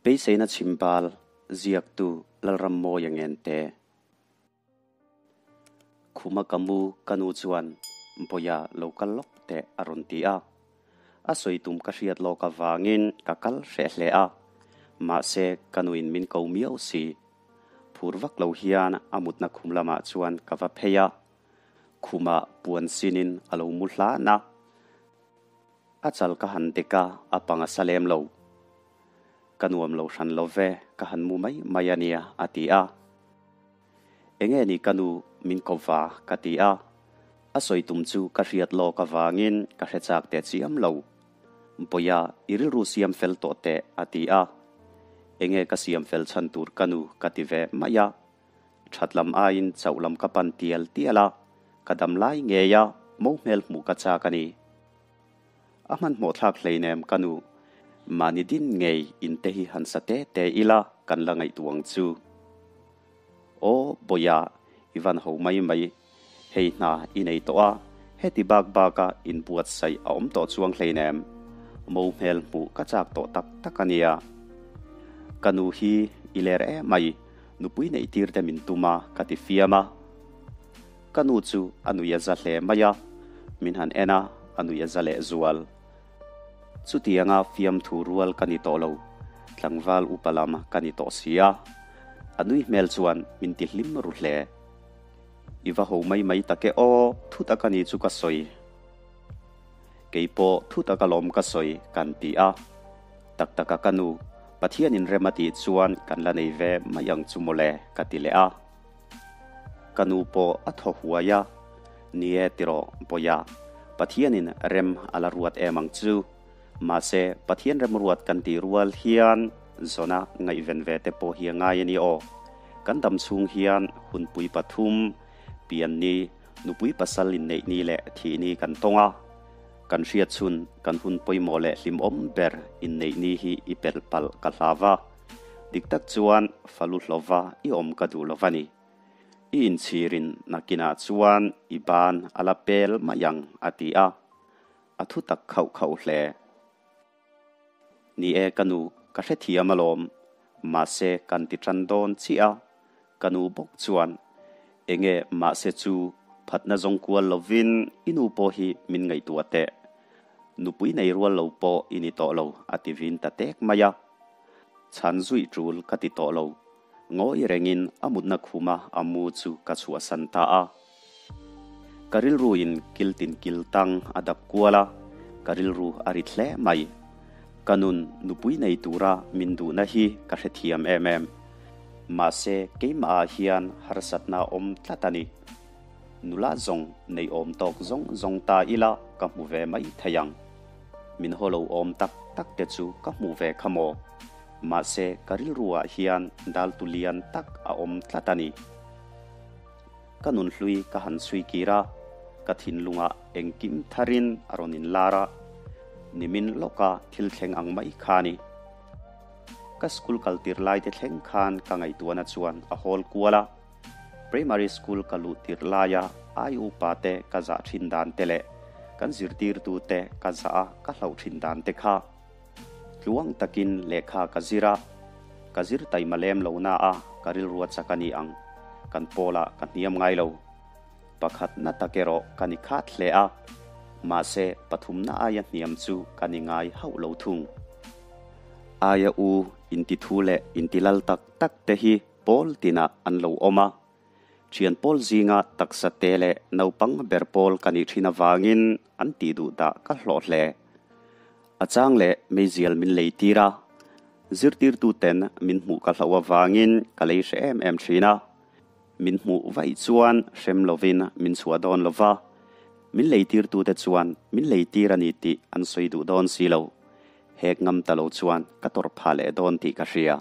Beiseina chhimbal ziaktu Lalrammawia Ngente. Khuma ka mu ka nu chuan Bawia lo kal lawk teh a rawn ti a. A sawi tum ka hriat lawk avangin ka kal hreh hle a. Mahse ka nuin min ko miau si. Phur vak lo hian a mutna khum lamah chuan ka va phei a. Khumah puan sinin a lo mu hlan a. A chal ka han dek a, a pang a sa lem lo. Ka nuam lo hran lo ve, ka han mu mai mai a nia, a ti a. Enge ni ka nu min ko va, ka ti a. A sawi tum chu ka hriat lawk avangin ka hre chak teh chiam lo. Bawia, i rilru siam fel tawh teh, a ti a. Enge ka siam fel chhan tur ka nu, ka ti ve mai a. That lam aiin chauh lam ka pan tial tial a, ka dam lai ngei a, mo hmel hmuh ka chak a ni. A hmanhmawh thlak hleinem ka nu, mahni din ngei in te hi han sa te te ila kan la ngaihtuah ang chu. Aw Bawia, i van ho mai mai, hei hna i nei tawh a, heti bak baka inbuatsaih a awm tawh chuang hleinem, mo hmel hmuh ka chak tawh tak tak a nia. Ka nu hi i ler emai, nupui neih tir te min tum a ka ti fiam a. Ka nu chu a nui a za hle mai a, min han en a, a nui a za leh zual. Chutianga fiamthu rual ka ni tawh lo, tlangval upa lam ka ni tawh si a, a nui hmel chuan min ti hlim ru hle. I va ho mai mai tak e aw, thu taka ni chu ka sawi. Kei pawh thu taka lawm ka sawi kan ti a. Tak taka ka nu, Pathianin rem a tih chuan kan la nei ve mai ang chu mawle ka ti leh a. Ka nu pawh a thaw huai a, Ni e tiraw Bawia, Pathianin rem a la ruat em ang chu. Mahse, Pathian remruat kan tih rual hian zawna ngaihven ve te pawh hi a ngai a ni aw. Kan dam chhung hian hunpui pathum, pianni, nupui pasal inneih ni leh thih ni kan tawng a. Kan hriat chhun kan hun pawimawh leh hlimawm ber inneih ni hi i pelh palh ka hlau a. Dik tak chuan falu hlova i awm ka duh lo va ni. I inchhirin nakinah chuan i ban a la pel mai ang a ti a. A thu tak khauh khauh hle. Ni e ka nu, ka hrethiam alawm. Mahse kan ti tan dawn chiah a. Ka nu bawk chuan, Enge mahse chu phatna zawng kual lovin i nu pawh hi min ngaihtuah teh. Nupui nei rual lo pawh i ni tawh lo a ti vin ta tek mai a. Chhan zuih tul ka ti tawh lo. Ngawi rengin a mutna khuma a mu chu ka chhuahsan ta a. Ka rilruin kil tin kil tang a dap kual a, ka rilru a rit hle mai. Ka nun nupui nei tura min duhna hi ka hrethiam em em. Mahse keimah ah hian harsatna a awm tlat a ni. Nula zawng nei awm tawk zawng zawng ta ila ka hmu ve mai thei ang. Min haw lo awm tak tak te chu ka hmuh ve kha maw? Mahse ka rilru ah hian dal tu lian tak a awm tlat a ni. Ka nun hlui ka han chhui kir a, ka thinlungah engkim tharin a rawn inlar a, nimin lawka thil thleng ang mai kha a ni. Ka school kal tir lai te thleng khan ka ngaihtuahna chuan a hawl kual a, Primary school ka luh tirh laia ai upa te ka zah thin dan te leh kan zirtirtu te ka zah a ka hlauh thin dan te kha tluang takin lehkha ka zir a, ka zir taima lem lo na a ka rilru a chak a ni ang, kan pawlah ka hniam ngai lo. Pakhat na tak erawh ka ni khat hle a, mahse pathumna aia hniam chu ka ni ngai hauh lo thung. Aia u intithu leh intilal tak tak te hi Pawl tinah an lo awm a, thian pawl zinga taksa te leh naupang ber pawl ka nih thin avangin an tih duh dah ka hlawh hle. A chang leh meizial min lei tir a, zirtirtuten min hmuh ka hlauh avangin ka lei hre em em thin a, min hmuh vaih chuan hrem lovin min chhuah dawn lo va, min lei tirtute chuan min lei tir a ni tih an sawi duh dawn si lo. Hek ngam ta lo chuan ka tawrh phah leh dawn tih ka hria.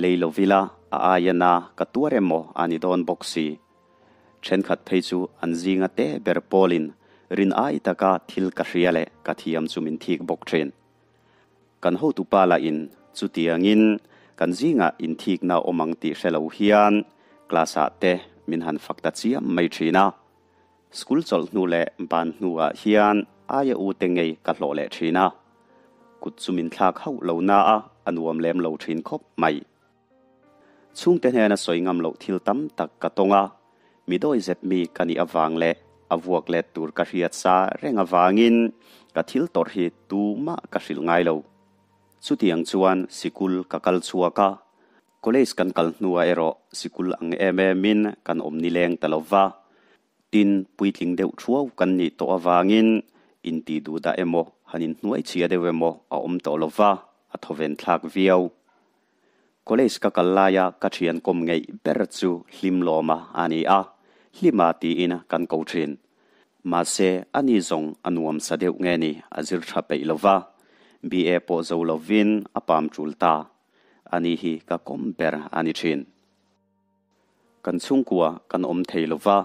Lei lo vila a aia na ka tuar emaw a ni dawn bawk si. Thenkhat phei chu an zinga te ber pawlin rin ai taka thil ka hria leh ka thiam chu min thik bawk thin. Kan hotupa lahin chutiangin kan zingah inthikna awm ang tih hre lo hian class-ah te min han fak ta chiam mai thin a. School chawlh hnu leh ban hnuah hian aia u te ngei ka hlawh leh thin a. Kut chu min thlak hauh lo na a, a nuam lem lo thin khawp mai. Chhungte hnena sawi ngam loh thil tam tak ka tawng a, mi dawizep mi ka nih avang leh a vuak let tur ka hriat sa reng avangin ka thil tawrh hi tumah ka hrilh ngai lo. Chutiang chuan sikul ka kal chhuak a, college kan kal hnuah erawh sikul ang em emin kan awm nileng ta lo va, Tin, puitling deuh thuau kan nih tawh avangin intih duh dah emaw, han inhnuai chhia deuh emaw a awm tawh lo va, a thawven thlak viau. College ka kal laia ka thian kawm ngeih ber chu Hlimlawma a ni a, Hlima tiin kan ko thin. Mahse, ani zawng a nuam sa deuh nge ni a zir tha peih lo va, BA pawh zo lovin a pam tul ta. Ani hi ka kawm ber a ni thin. Kan chhungkua kan awm thei lo va,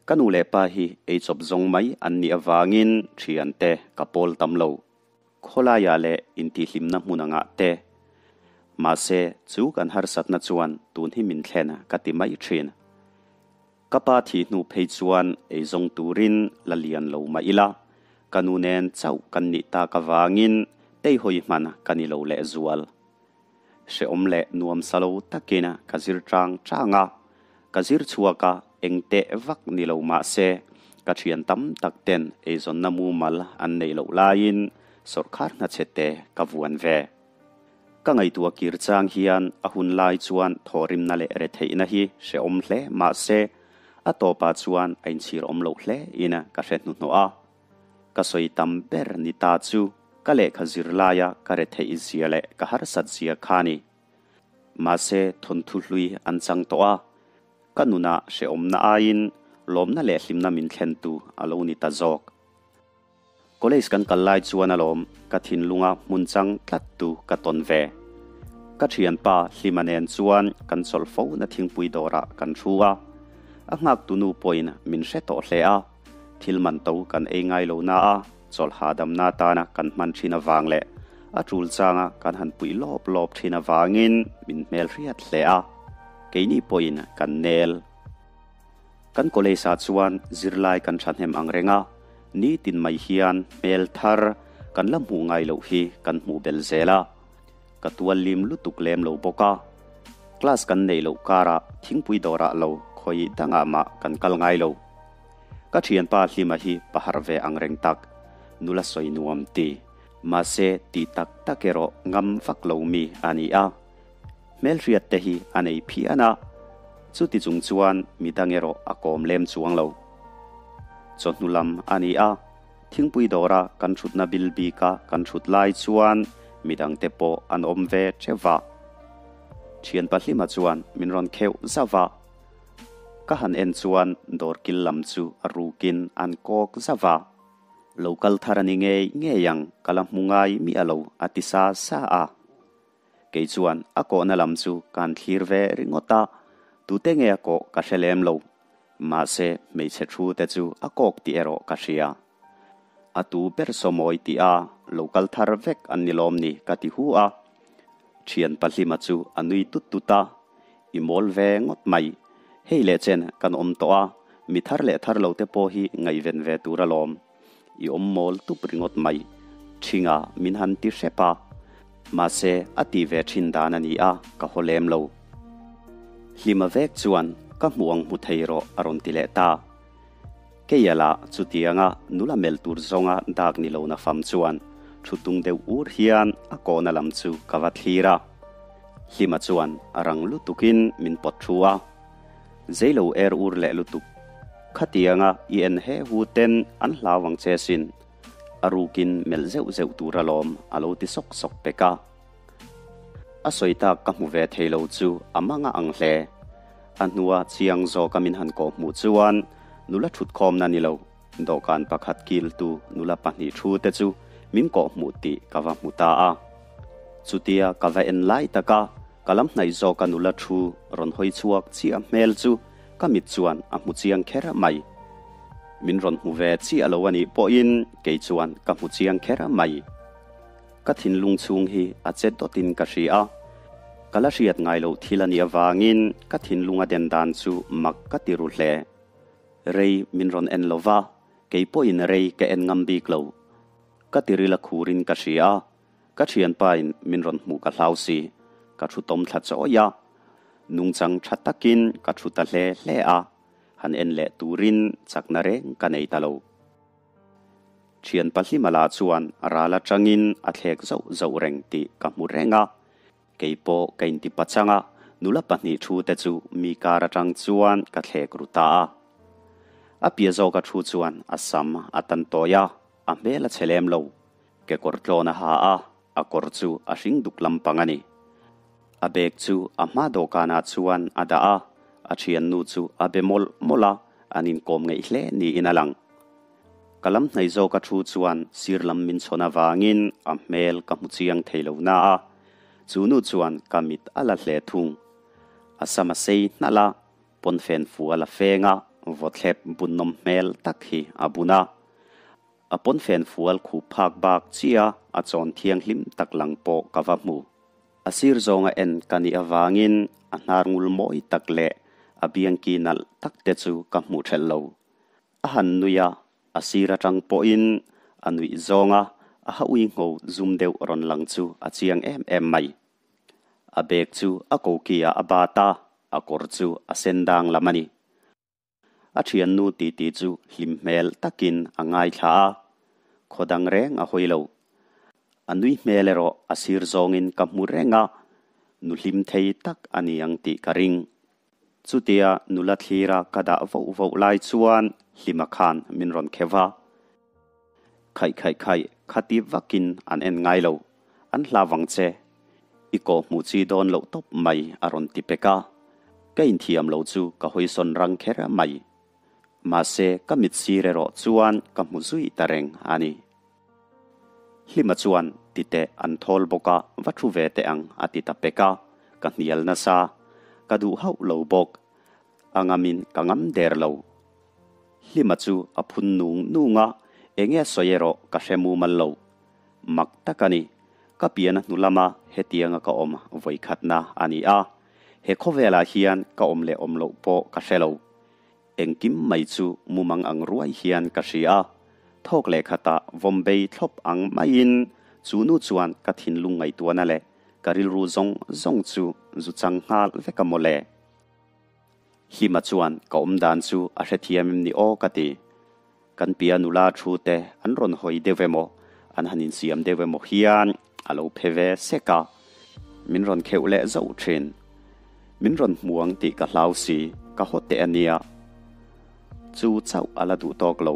ka nu leh pa hi eichawp zawng mai an nih avangin thiante ka pawl tam lo. Khawlaiah leh intihhlimna hmun angah te. Mahse, chu kan harsatna chuan tun hi min thlen ka ti mai thin. Ka pa thih hnu phei chuan eizawng turin la lian lo mah ila, ka nu nen chauh kan nih tak avangin teihawi hman ka ni lo lehzual. Hrehawm leh nuam sa lo takin ka zir chang chang a, ka zir chhuak a, eng teh vak ni lo mah se, ka thian tam tak ten eizawnna mumal an neih loh laiin sawrkhar hnachhe te ka vuan ve. Ka ngaihtuah kir chang hian a hun lai chuan thawhrimna leh retheihna hi hrehawm hle mah se, a tawpah chuan a inchhir awm loh hle in ka hre hnuhnawh a. Ka sawi tam ber ni ta chu ka lehkha zir laia ka retheih zia leh ka harsat zia kha ni. Mahse thawnthu hlui an chang tawh a, ka nunah hrehawmna aiin lawmna leh hlimna min thlentu a lo ni ta zawk. College kan kal lai chuan alawm ka thinlunga hmun chang tlattu ka tawn ve. Ka thianpa Hlima nen chuan kan chawlh fo na thingpui dawrah kan thu a, a nghaktu nu pawhin min hre tawh hle a. Thil man to kan ei ngai lo na a, chawlh hahdamna atana kan hman thin avang leh a tul changa kan han puih lawp lawp thin avangin min hmel hriat hle a, keini pawhin kan nel. Kan college ah chuan zirlai kan thahnem ang reng a, nitin mai hian hmel thar kan la hmuh ngai loh hi kan hmuh belh zel a, ka tual lim lutuk lem lo bawk a, class kan neih loh karah thingpui dawrah lo khawi dangah mah kan kal ngai lo. Ka thianpa Hlima hi pahar ve ang reng tak, nula sawi nuam ti. Mahse ti tak tak erawh ngam vak lo mi a ni a. Hmelhriat te hi a nei phian a, chuti chung chuan midang erawh a kawm lem chuang lo. Chawhnu lam a ni a, thingpui dawra kan thutna bil bika kan thut lai chuan midangte pawh an awm ve teuh va. Thianpa Hlima chuan min rawn kheuh zauh va. Ka han en chuan dawr kil lam chu a rukin an kawk zauh a, Lo kal thar a ni ngei ngei ang, ka la hmu ngai miah lo a ti sa sa a. Kei chuan a kawhna lam chu ka'n thlir ve ringawt a, tute nge a kawh ka hre lem lo, mahse hmeichhe thu te chu a kawk tih erawh ka hria. A tu ber sawmawi tih a lo kal thar vek an ni lawm ni ka ti hu a. Thian Pahlima chu a nui tut tut a, I mawl ve ngawt mai. Hei leh chen kan awm tawh a, mi thar leh thar lo te pawh hi ngaihven ve tur alawm. I awm mawl tup ringawt mai. Thinga min han ti hrep a. Mahse a ti ve thin dan a ni a, ka haw lem lo. Hlima vek chuan ka hmuh ang hmu thei rawh a rawn ti leh ta. Keiala chutianga nula melh tur zawnga dak ni lo na fam chuan thu tung deuh ur hian a kawhna lam chu ka va thlir a. Hlima chuan a rang lutukin min pawt thu a. Zeilo er ur leh lutuk. Khatianga i en he hu ten an hlau ang che sin. A rukin melh zeuh zeuh tur alawm a lo ti sawk sawk pek a. A sawi tak ka hmu ve thei lo chu a mang a ang hle. A hnua chiang zawka min han kawh hmuh chuan nula thutkhawmna ni lo, dawhkan pakhat kiltu nula pahnih thu te chu min kawh hmuh tih ka va hmu ta a. Chutia ka va en lai taka ka lam hnaih zawka nula thu rawn hawi chhuak chiah hmel chu ka mit chuan a hmu chiang kher mai. Min rawn hmu ve chiah lo a nih pawhin kei chuan ka hmu chiang kher mai. Ka thinlung chhung hi a che dawtin ka hria a, ka la hriat ngai loh thil a nih avangin ka thinlung a den dan chu mak ka ti ru hle. Rei min rawn en lo va, kei pawhin rei ka en ngam bik lo. Ka tiril a khurin ka hria a. Ka thianpa in min rawn hmuh ka hlau si, ka thu tawm thla chawi a, nungchang tha takin ka thu ta hle hle a, han en leh turin chakna reng ka nei ta lo. Thianpa Hlimala chuan ral atangin a thlek zauh zauh reng tih ka hmu reng a, kei pawh ka inti pachang a, nula pahnih thu te chu mi kar atang chuan ka thlek ru ta a. A piah zawka thu chuan a sam a tan tawi a, a hmel a chhe lem lo. Kekawr tlawn a ha a, a kawr chu a hring duk lampang a ni. A bag chu a hma dawhkanah chuan a dah a, a thiannu chu a be mawlh mawlh a, an inkawm ngeih hle niin a lang. Ka lam hnaih zawka thu chuan sir lam min chhawn avangin a hmel ka hmu chiang thei lo na a, chu nu chuan ka mit a la hle thung. A sam a sei hnalh a, pawnfen fual a feng a, vawthlep bunnawm hmel tak hi a bun a. A pawnfen fual khup phak bak chiah a chawn thianghlim tak lang pawh ka va hmu. A sir zawnga en ka nih avangin a hnar ngul mawi tak leh a biangki nalh tak te chu ka hmuh thelh lo. A han nui a, a sir atang pawhin a nuih zawnga a ha ui ngho zum deuh rawn lang chu a chiang em em mai. A bag chu a koki ah a bat a, a kawr chu a sen dang lam a ni. A thiannu titi chu hlim hmel takin a ngaithla a, khaw dang reng a hawi lo. A nui hmel erawh a sir zawngin ka hmu reng a, nu hlim thei tak a ni ang tih ka ring. Chutia nula thlira ka dah voh voh lai chuan Hlima khan min rawn kheuh a. Khaih khaih khaih, khati vakin an en ngai lo, an hla vang che. I kawh hmuh chi dawn loh tawp mai a rawn ti pek a, ka inthiam lo chu ka hawi sawn rang kher mai. Mahse ka mit sir erawh chuan ka hmu zui ta reng a ni. Hlima chuan titeh an thawl bawk a, va thu ve teh ang a ti ta pek a, ka hnial nasa. Ka duh hauh lo bawk. A ngamin ka ngam der lo. Hlima chu a phun nung nung a, enge sawi erawh ka hre mumal lo. Mak tak a ni. Ka pian a hnu lama hetianga ka awm vawikhatna a ni a. He khawvelah hian ka awm leh awm loh pawh ka hre lo. Engkim mai chu mumang ang ruai hian ka hria a. Thawk leh khatah vawmbei thlawp ang maiin chu nu chuan ka thinlung ngaihtuahna leh ka rilru zawng zawng chu zu chang nghal vek a mawle. Hlima chuan ka awm dan chu a hrethiam em ni aw ka ti. Kan pia nula thu te an rawn hawi deuh emaw, an han insiam deuh emaw hian a lo phe ve sek a, min rawn kheuh leh zauh thin. Min rawn hmu ang tih ka hlau si, ka haw teh a nia. Chu chauh a la duh tawk lo.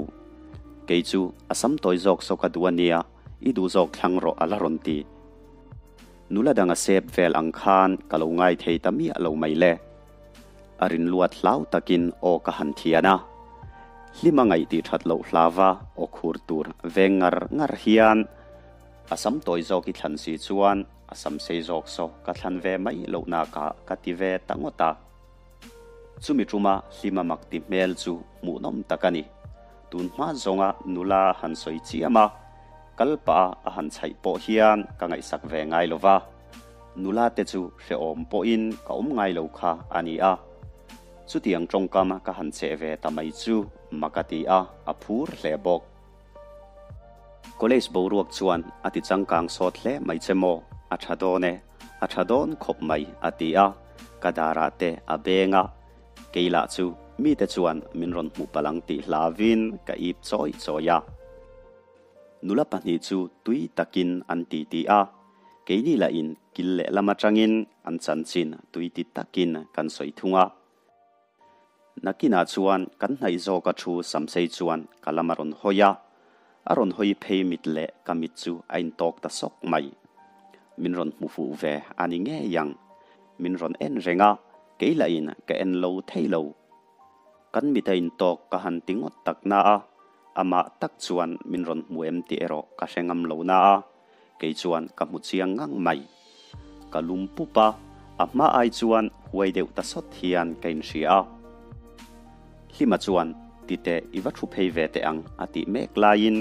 Kei chu a sam tawi zawk saw ka duh a nia, i duh zawk thlang rawh a la rawn ti. Nula dang a sep vel ang khan ka lo ngai thei ta miah lo mai le. A rinluat hlau takin aw ka han thian a. Hlima ngaih tih that loh hlava aw khur tur veng ngar ngar hian a sam tawi zawk i thlan si chuan a sam sei zawk saw ka thlan ve mai loh nakah ka ti ve ta ngawt a. Chumi tuma hlima mak ti hmel chu hmuhnawm tak a ni. Tun hma zawnga nula han sawi chiam a, kal pah a han chhaih pawh hian ka ngaihsak ve ngai lo va. Nula te chu hrehawm pawhin ka awm ngai lo kha a ni a. Chutiang tawngkam ka han cheh ve ta mai chu mak a ti a, a phur hle bawk. College boruak chuan a ti changkang sawt hle mai che maw, a tha dawn e, a tha dawn khawp mai a ti a, ka darah te a beng a, kei lah chu mite chuan min rawn hmuh palh ang tih hlavin ka ip chawi chawi a. Nula pahnih chu tui takin an titi a, keini lahin kil lehlam atangin an chanchin tui ti takin kan sawi thung a. Nakinah chuan kan hnaih zawka thu Samsei chuan ka lam a rawn hawi a, a rawn hawi phei mit leh ka mit chu a intawk ta sawk mai. Min rawn hmu fuh ve a ni ngei ang. Min rawn en reng a, kei lahin ka en lo thei lo. Kan mit a intawk ka han ti ngawt tak na a, amah tak chuan min rawn hmu em tih erawh ka hre ngam lo na a, Kei chuan ka hmu chiang ngang mai. Ka lum pup a, a hma ai chuan huai deuh ta sawt hian ka inhria a. Hlima chuan, Titeh i va thu phei ve teh ang a tih mek laiin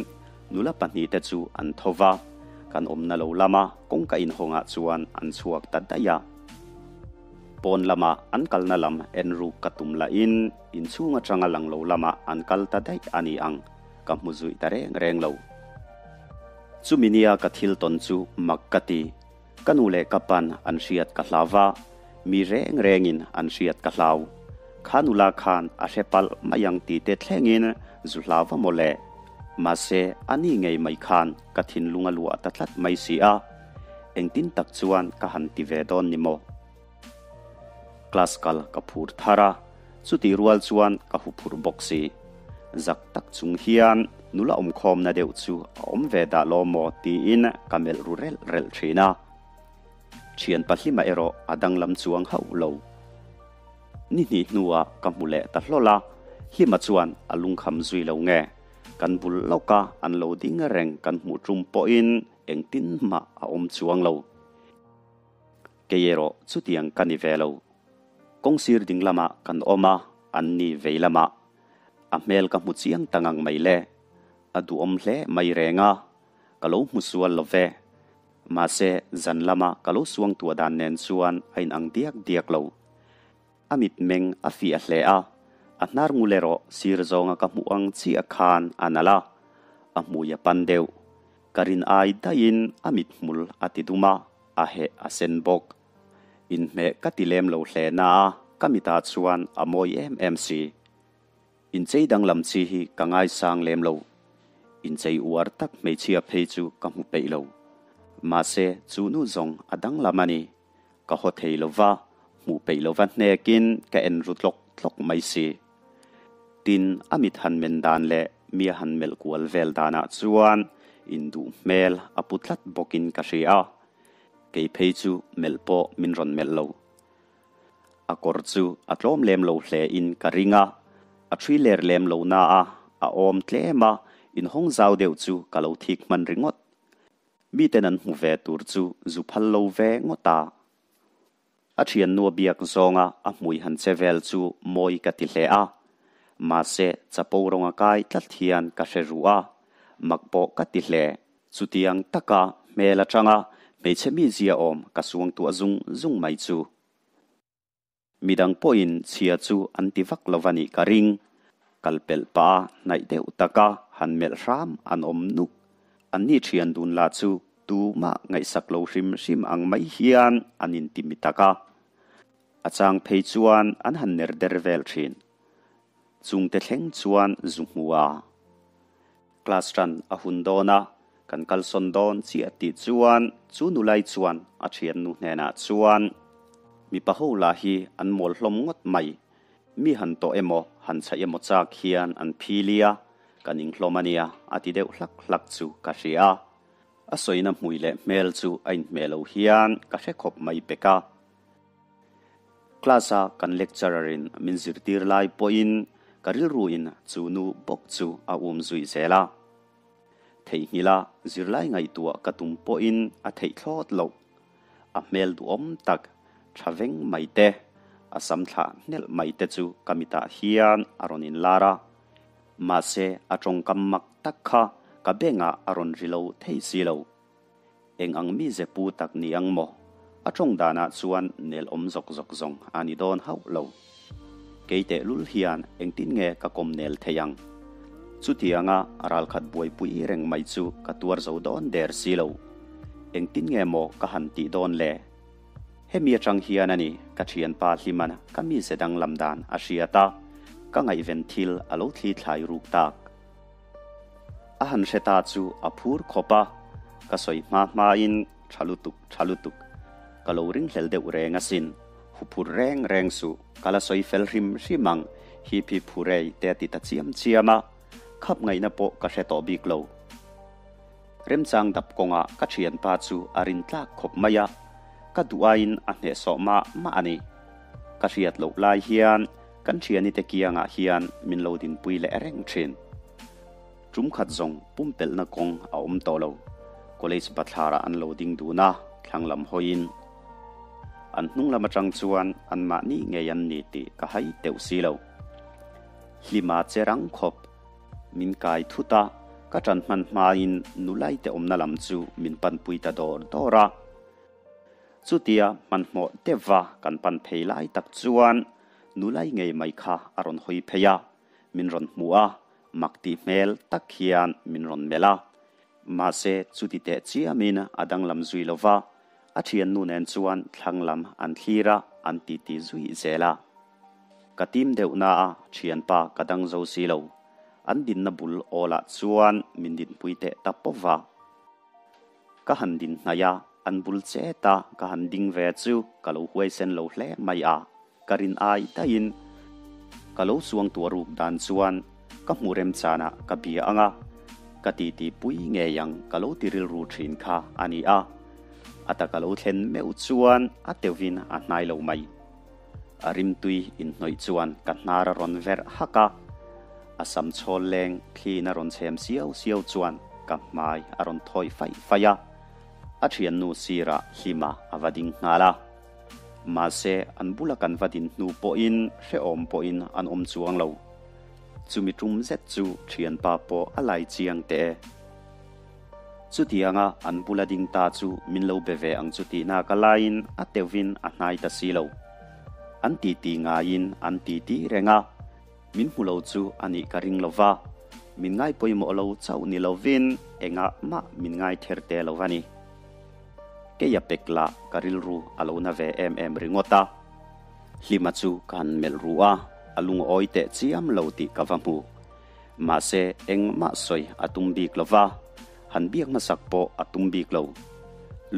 nula pahnihte chu an tho va, kan awmna lo lama kawngka inhawngah chuan an chhuak ta daih a. Pawn lama an kalna lam en ruk ka tum lahin inchhung atanga lang lo lamah an kal ta daih a ni ang, ka hmu zuih ta reng reng lo. Chumi nia ka thil tawn chu mak ka ti. Ka nu leh ka pan an hriat ka hlau va, mi reng rengin an hriat ka hlau. Kha nula khan a hre palh mai ang tih te thlengin zu hlau va maw le. Mahse, a ni ngei mai khan ka thinlung a luah ta tlat mai si a. Engtin tak chuan ka han ti ve dawn ni maw? Class kal ka phur thar a, chutih rual chuan ka hu phur bawk si. Zak tak chung hian nula awmkhawmna deuh chu a awm ve dah lo maw tiin ka melh ru relh relh thin a. Thian pahlima erawh a danglam chuang hauh lo. Ni hnih hnuah ka hmu leh ta hlawl a, Hlima chuan a lungkham zui lo nge? Kan bul lawka an lo ding reng kan hmuh tum pawhin engtin mah a awm chuang lo. Kei erawh chutiang ka ni ve lo. Kawngsir ding lamah kan awm a, an ni vei lamah. A hmel ka hmu chiang ta ngang mai le. A duhawm hle mai reng a, ka lo hmu sual lo ve. Mahse, zan lama ka lo suang tuah dan nen chuan a inang diak diak lo. A mitmeng a fiah hle a, a hnar ngul erawh sir zawnga ka hmuh ang chiah khan a nalh a, a hmui a pan deuh. Ka rin ai daihin a mithmul a ti dum a. A heh a sen bawk. Inhmeh ka ti lem lo hle na a, ka mitah chuan a mawi em em si. Inchei danglam chi hi ka ngaisang lem lo. Inchei uar tak hmeichhia phei chu ka hmu peih lo. Mahse, chu nu zawng a danglam a ni. Ka haw thei lo va, hmuh peih lo va hnekin ka en ru tlawk tlawk mai si. Tin, a mit han men dan leh mi a han melh kual vel danah chuan induh hmel a pu tlat bawkin ka hria a, kei phei chu melh pawh min rawn melh lo. A kawr chu a tlawm lem lo hle in ka ring a, a ṭhui ler lem lo na a, a awm tlem a, inhawng zau deuh chu ka lo thik hman ringawt. Miten an hmu ve tur chu zu phal lo ve ngawt a. A thiannu a biak zawnga a hmui han che vel chu mawi ka ti hle a, mahse chapo rawng a kai tlat hian ka hre ruh a, mak pawh ka ti hle. Chutiang taka hmel atanga hmeichhe mizia awm ka suangtuah zung zung mai chu. Midang pawhin chhia chu an ti vak lo va nih ka ring. Kal pelh pah a hnaih deuh taka han melh hram an awm nuk. Anni thian dun lah chu tumah ngaihsak lo hrim hrim ang mai hian an inti mi tak a. A chang phei chuan an han ner der vel thin. Chungte thleng chuan zu hmu a. Class tan a hun dawn a, kan kalsawn dawn chiah tih chuan chu nulai chuan a thiannu hnenah chuan, Mipa ho lah hi an mawl hlawm ngawt mai. Mi han tawh emaw, han chhaih emaw chak hian an phili a, ka ning hlawm a nia, a ti deuh hlak hlak chu ka hria. A sawina hmui leh hmel chu a inhmeh lo hian ka hre khawp mai pek a. Class-a kan lecturer-in min zirtir lai pawhin ka rilruin chu nu bawk chu a um zui zel a. Theihnghilh a zirlai ngaihtuah ka tum pawhin a theih thlawt loh. A hmel duhawm tak, tha veng mai te, a sam thlah hnelh mai te chu ka mitah hian a rawn inlar a. Mahse, a tawngkam mak tak kha ka bengah a rawn ri lo thei si lo. Eng ang mize pu tak ni ang maw? A tawng danah chuan nel awm zawk zawk zawng a ni dawn hauh lo. Kei tehlul hian engtin nge ka kawm nel thei ang? Chutianga ralkhat buaipui reng mai chu ka tuar zo dawn der si lo. Engtin nge maw ka han tih dawn le? Hemi atang hian a ni ka thianpa Hliman ka mize danglam dan a hriat a, ka ngaihven thil a lo thli thlai ruk tak. A han hre ta chu a phur khawp a, ka sawi hma hmain tha lutuk, tha lutuk. Ka lo ringhlel deuh reng asin, hu phur reng reng suh, ka la sawi fel hrim hrim ang, hip hip hurei te a ti ta chiam chiam a, khap ngaihna pawh ka hre tawh bik lo. Remchang dap kawngah ka thianpa chu a rin tlak khawp mai a, ka duh aiin a hnehsawh mah mah a ni. Ka hriat loh lai hian Kan thianite kiangah hian min lo dinpui leh reng thin. Tum khat zawng pumpelhna kawng a awm tawh lo. College bathlarah an lo ding dun a, thlang lam hawiin. An hnung lam atang chuan anmahni ngei an ni tih ka hai teuh si lo. Hlima che rang khawp min kai thut a, ka tan hman hmain nulaite awmna lam chu min panpui ta dawr dawr a. Chutia hmanhmawh deuhva kan pan phei lai tak chuan nulai ngei mai kha a rawn hawi phei a, min rawn hmu a, mak tih hmel tak hian min rawn melh a. Mahse, chuti teh chiamin a danglam zui lo va, a thiannu nen chuan thlang lam an thlir a, an titi zui zel a. Ka tim deuh na a, thianpa ka dang zo si lo. An dinna bul awlah chuan min dinpui teh ta pawp va. Ka han din hnaih a, an bul chet a, ka han ding ve chu ka lo huaisen lo hle mai a, ka rin ai daihin ka lo suang tuah ruk dan chuan ka hmuh remchanah ka bia ang a, ka titi pui ngei ang ka lo ti rilru thin kha a ni a, a taka lo thlen meuh chuan a teuhin a hnai lo mai. A rimtui inhnawih chuan ka hnar a rawn verh hak a, a sam chhawl leng thliin a rawn chhem siau siau chuan ka hmai a rawn thawi faih faih a, a thiannu sirah Hlima a va ding nghal a. Mahse, an bula kan va din hnu pawhin hrehawm pawhin an awm chuang lo. Chumi tum zet chu thianpa pawh a lai chiang teh e. Chutianga an bula ding ta chu min lo be ve ang chu tihna ka laiin a teuhin a hnai ta si lo. An titi ngaiin an titi reng a, min hmu lo chu a nih ka ring lo va, min ngai pawimawh lo chauh ni lovin engah mah min ngai ther te lo a ni. Kei a pek lah ka rilru a lo na ve em em ringawt a. Hlima chu ka han melh ru a, a lungawi teh chiam lo tih ka va hmu. Mahse, engmah sawi a tum bik lo va, han biak hmasak pawh a tum bik lo.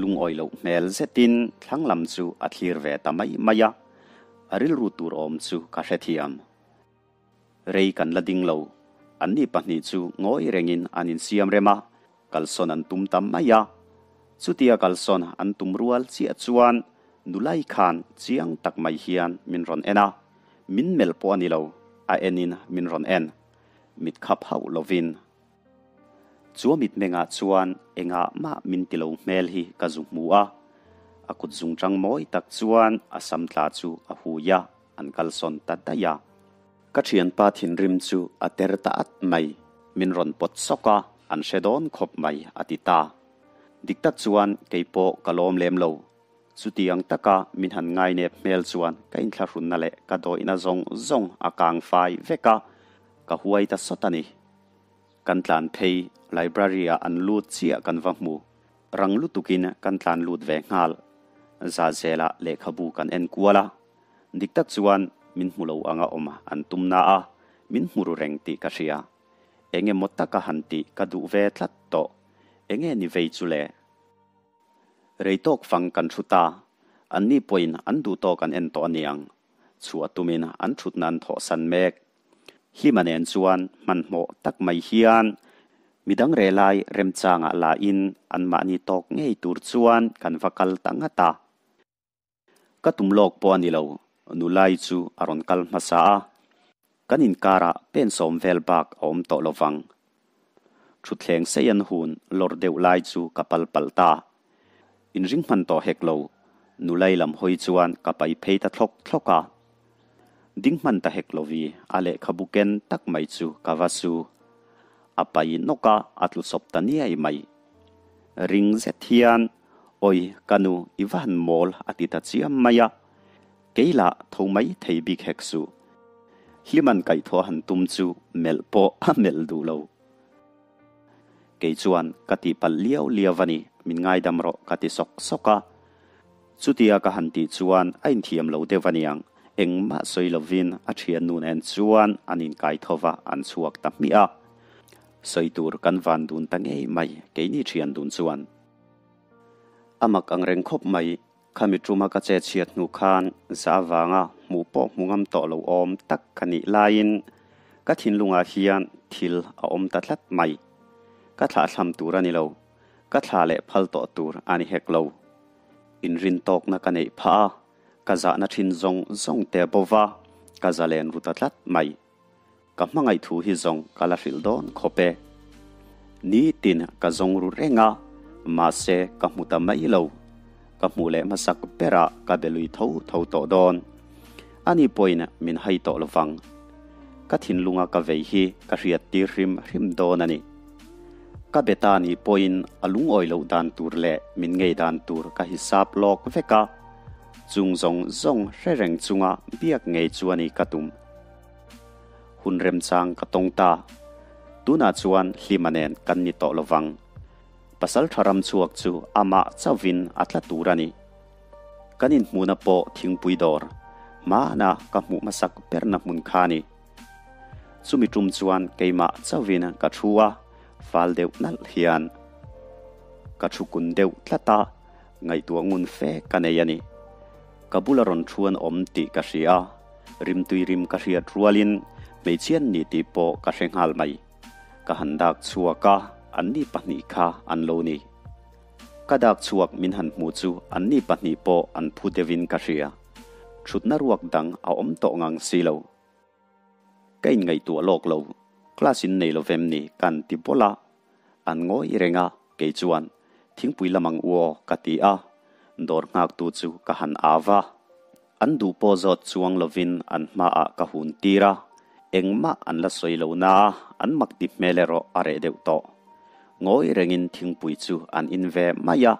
Lungawi loh hmel zetin thlang lam chu a thlir ve ta mai mai a, a rilru tur awm chu ka hrethiam. Rei kan la ding lo, anni pahnih chu ngawi rengin an insiam rem a, kalsawn an tum ta mai a. Chutia kalsawn an tum rual chiah chuan nulai khan chiang tak mai hian min rawn en a. Min melh pawh a ni lo, a enin min rawn en. Mit khap hauh lovin. Chu a mitmengah chuan engah mah min ti lo hmel hi ka zu hmu a. A kut zungchang mawi tak chuan a sam tla chu a hui a, an kalsawn ta daih a. Ka thianpa thinrim chu a ter ta at mai, min rawn pawt sawk a, an hre dawn khawp mai a ti ta. Dik tak chuan kei pawh ka lawm lem lo. Chutiang taka min han ngainep hmel chuan ka inthlahrunna leh ka dawihna zawng zawng a kang fai vek a, ka huai ta sawt a ni. Kan tlan phei, library-ah an lut chiah kan va hmu. Rang lutukin kan tlan lut ve nghal. Zahzelah lehkhabu kan en kual a. Dik tak chuan min hmu lo anga awm an tum na a, min hmu ru reng tih ka hria. Eng emaw taka han tih ka duh ve tlat tawh. Enge ni vei chu le? Rei tawk fang kan thu ta. Anni pawhin an duh tawk an en tawh aniang. Chhuah tumin an thutna an thawhsan mek. Hlima nen chuan hmanhmawh tak mai hian midang reh lai remchangah lahin anmahni tawk ngei tur chuan kan va kal ta ngat a. Ka tum lawk pawh a ni lo, nulai chu a rawn kal hmasa a. Kan inkarah pen sawm vel bak a awm tawh lo vang. Thutthleng sei an hun lawr deuh lai chu ka pal palh ta. Inring hman tawh hek lo, nulai lam hawi chuan ka pai phei ta thlawk thlawk a. Ding hman ta hek lovi a lehkhabu ken tak mai chu ka va su. A pai nawk a, a tlu sawp ta niai mai. Ring zet hian Awi, ka nu, i va han mawl, a ti ta chiam mai a. Kei lah tho mai thei bik hek suh. Hliman kaihthawh han tum chu melh pawh a melh duh lo. Kei chuan ka tihpalh liau liau a ni, min ngaidam rawh ka ti sawk sawk a. Chutia ka han tih chuan a inthiam lo deuh a niang, engmah sawi lovin a thiannu nen chuan an inkai tho va an chhuak ta hmiah a. Sawi tur kan van dun ta ngei mai keini thian dun chuan. A mak ang reng khawp mai, khami tuma ka che chhiat hnu khan za avanga hmuh pawh hmu ngam tawh lo awm tak ka nih laiin ka thinlungah hian thil a awm ta tlat mai. Ka thlahthlam tur a ni lo, ka thla leh phal tawh tur a ni hek lo. Inrin tawkna ka neih phah a, ka zahna thin zawng zawng te bo va, ka zalen ru ta tlat mai. Ka hmangaih thu hi zawng ka la hrilh dawn khawp e. Nitin ka zawng ru reng a, mahse ka hmu ta mai lo. Ka hmuh leh hmasak berah ka be lui tho tho tawh dawn. Ani pawhin min hai tawh lo vang. Ka thinlunga ka vei hi ka hriat tir hrim hrim dawn a ni. Ka be ta nih pawhin a lungawi loh dan tur leh min ngei dan tur ka hisap lawk vek a, chung zawng zawng hre reng chunga biak ngei chu a ni ka tum. Hun remchang ka tawng ta. Tunah chuan Hlima nen kan ni tawh lovang. Pasalṭha ram chhuak chu amah chauhin a tla tur a ni. Kan inhmuhna pawh thingpui dawr, hmana ka hmuh hmasak berna hmun kha a ni. Chumi tum chuan keimah chauhin ka thu a, fal deuh nalh hian ka thu kun deuh tlat a, ngaihtuah ngun fe ka nei a ni. Ka bula rawn thu an awm tih ka hria a, rimtui rim ka hriat rualin hmeichhia an ni tih pawh ka hre nghal mai. Ka han dak chhuak a, anni pahnih kha an lo ni. Ka dak chhuak min han hmu chu anni pahnih pawh an phu deuhin ka hria. Thutna ruak dang a awm tawh ngang si lo. Ka inngaihtuah lawk lo, class in nei lo vem ni kan ti bawlh a, an ngawi reng a, kei chuan thingpui lam ang u aw ka ti a, dawr nghaktu chu ka han au a. An duh pawh zawt chuang lovin an hmaah ka hun tir a, engmah an la sawi lo na a, an mak ti hmel erawh a reh deuh tawh. Ngawi rengin thingpui chu an in ve mai a,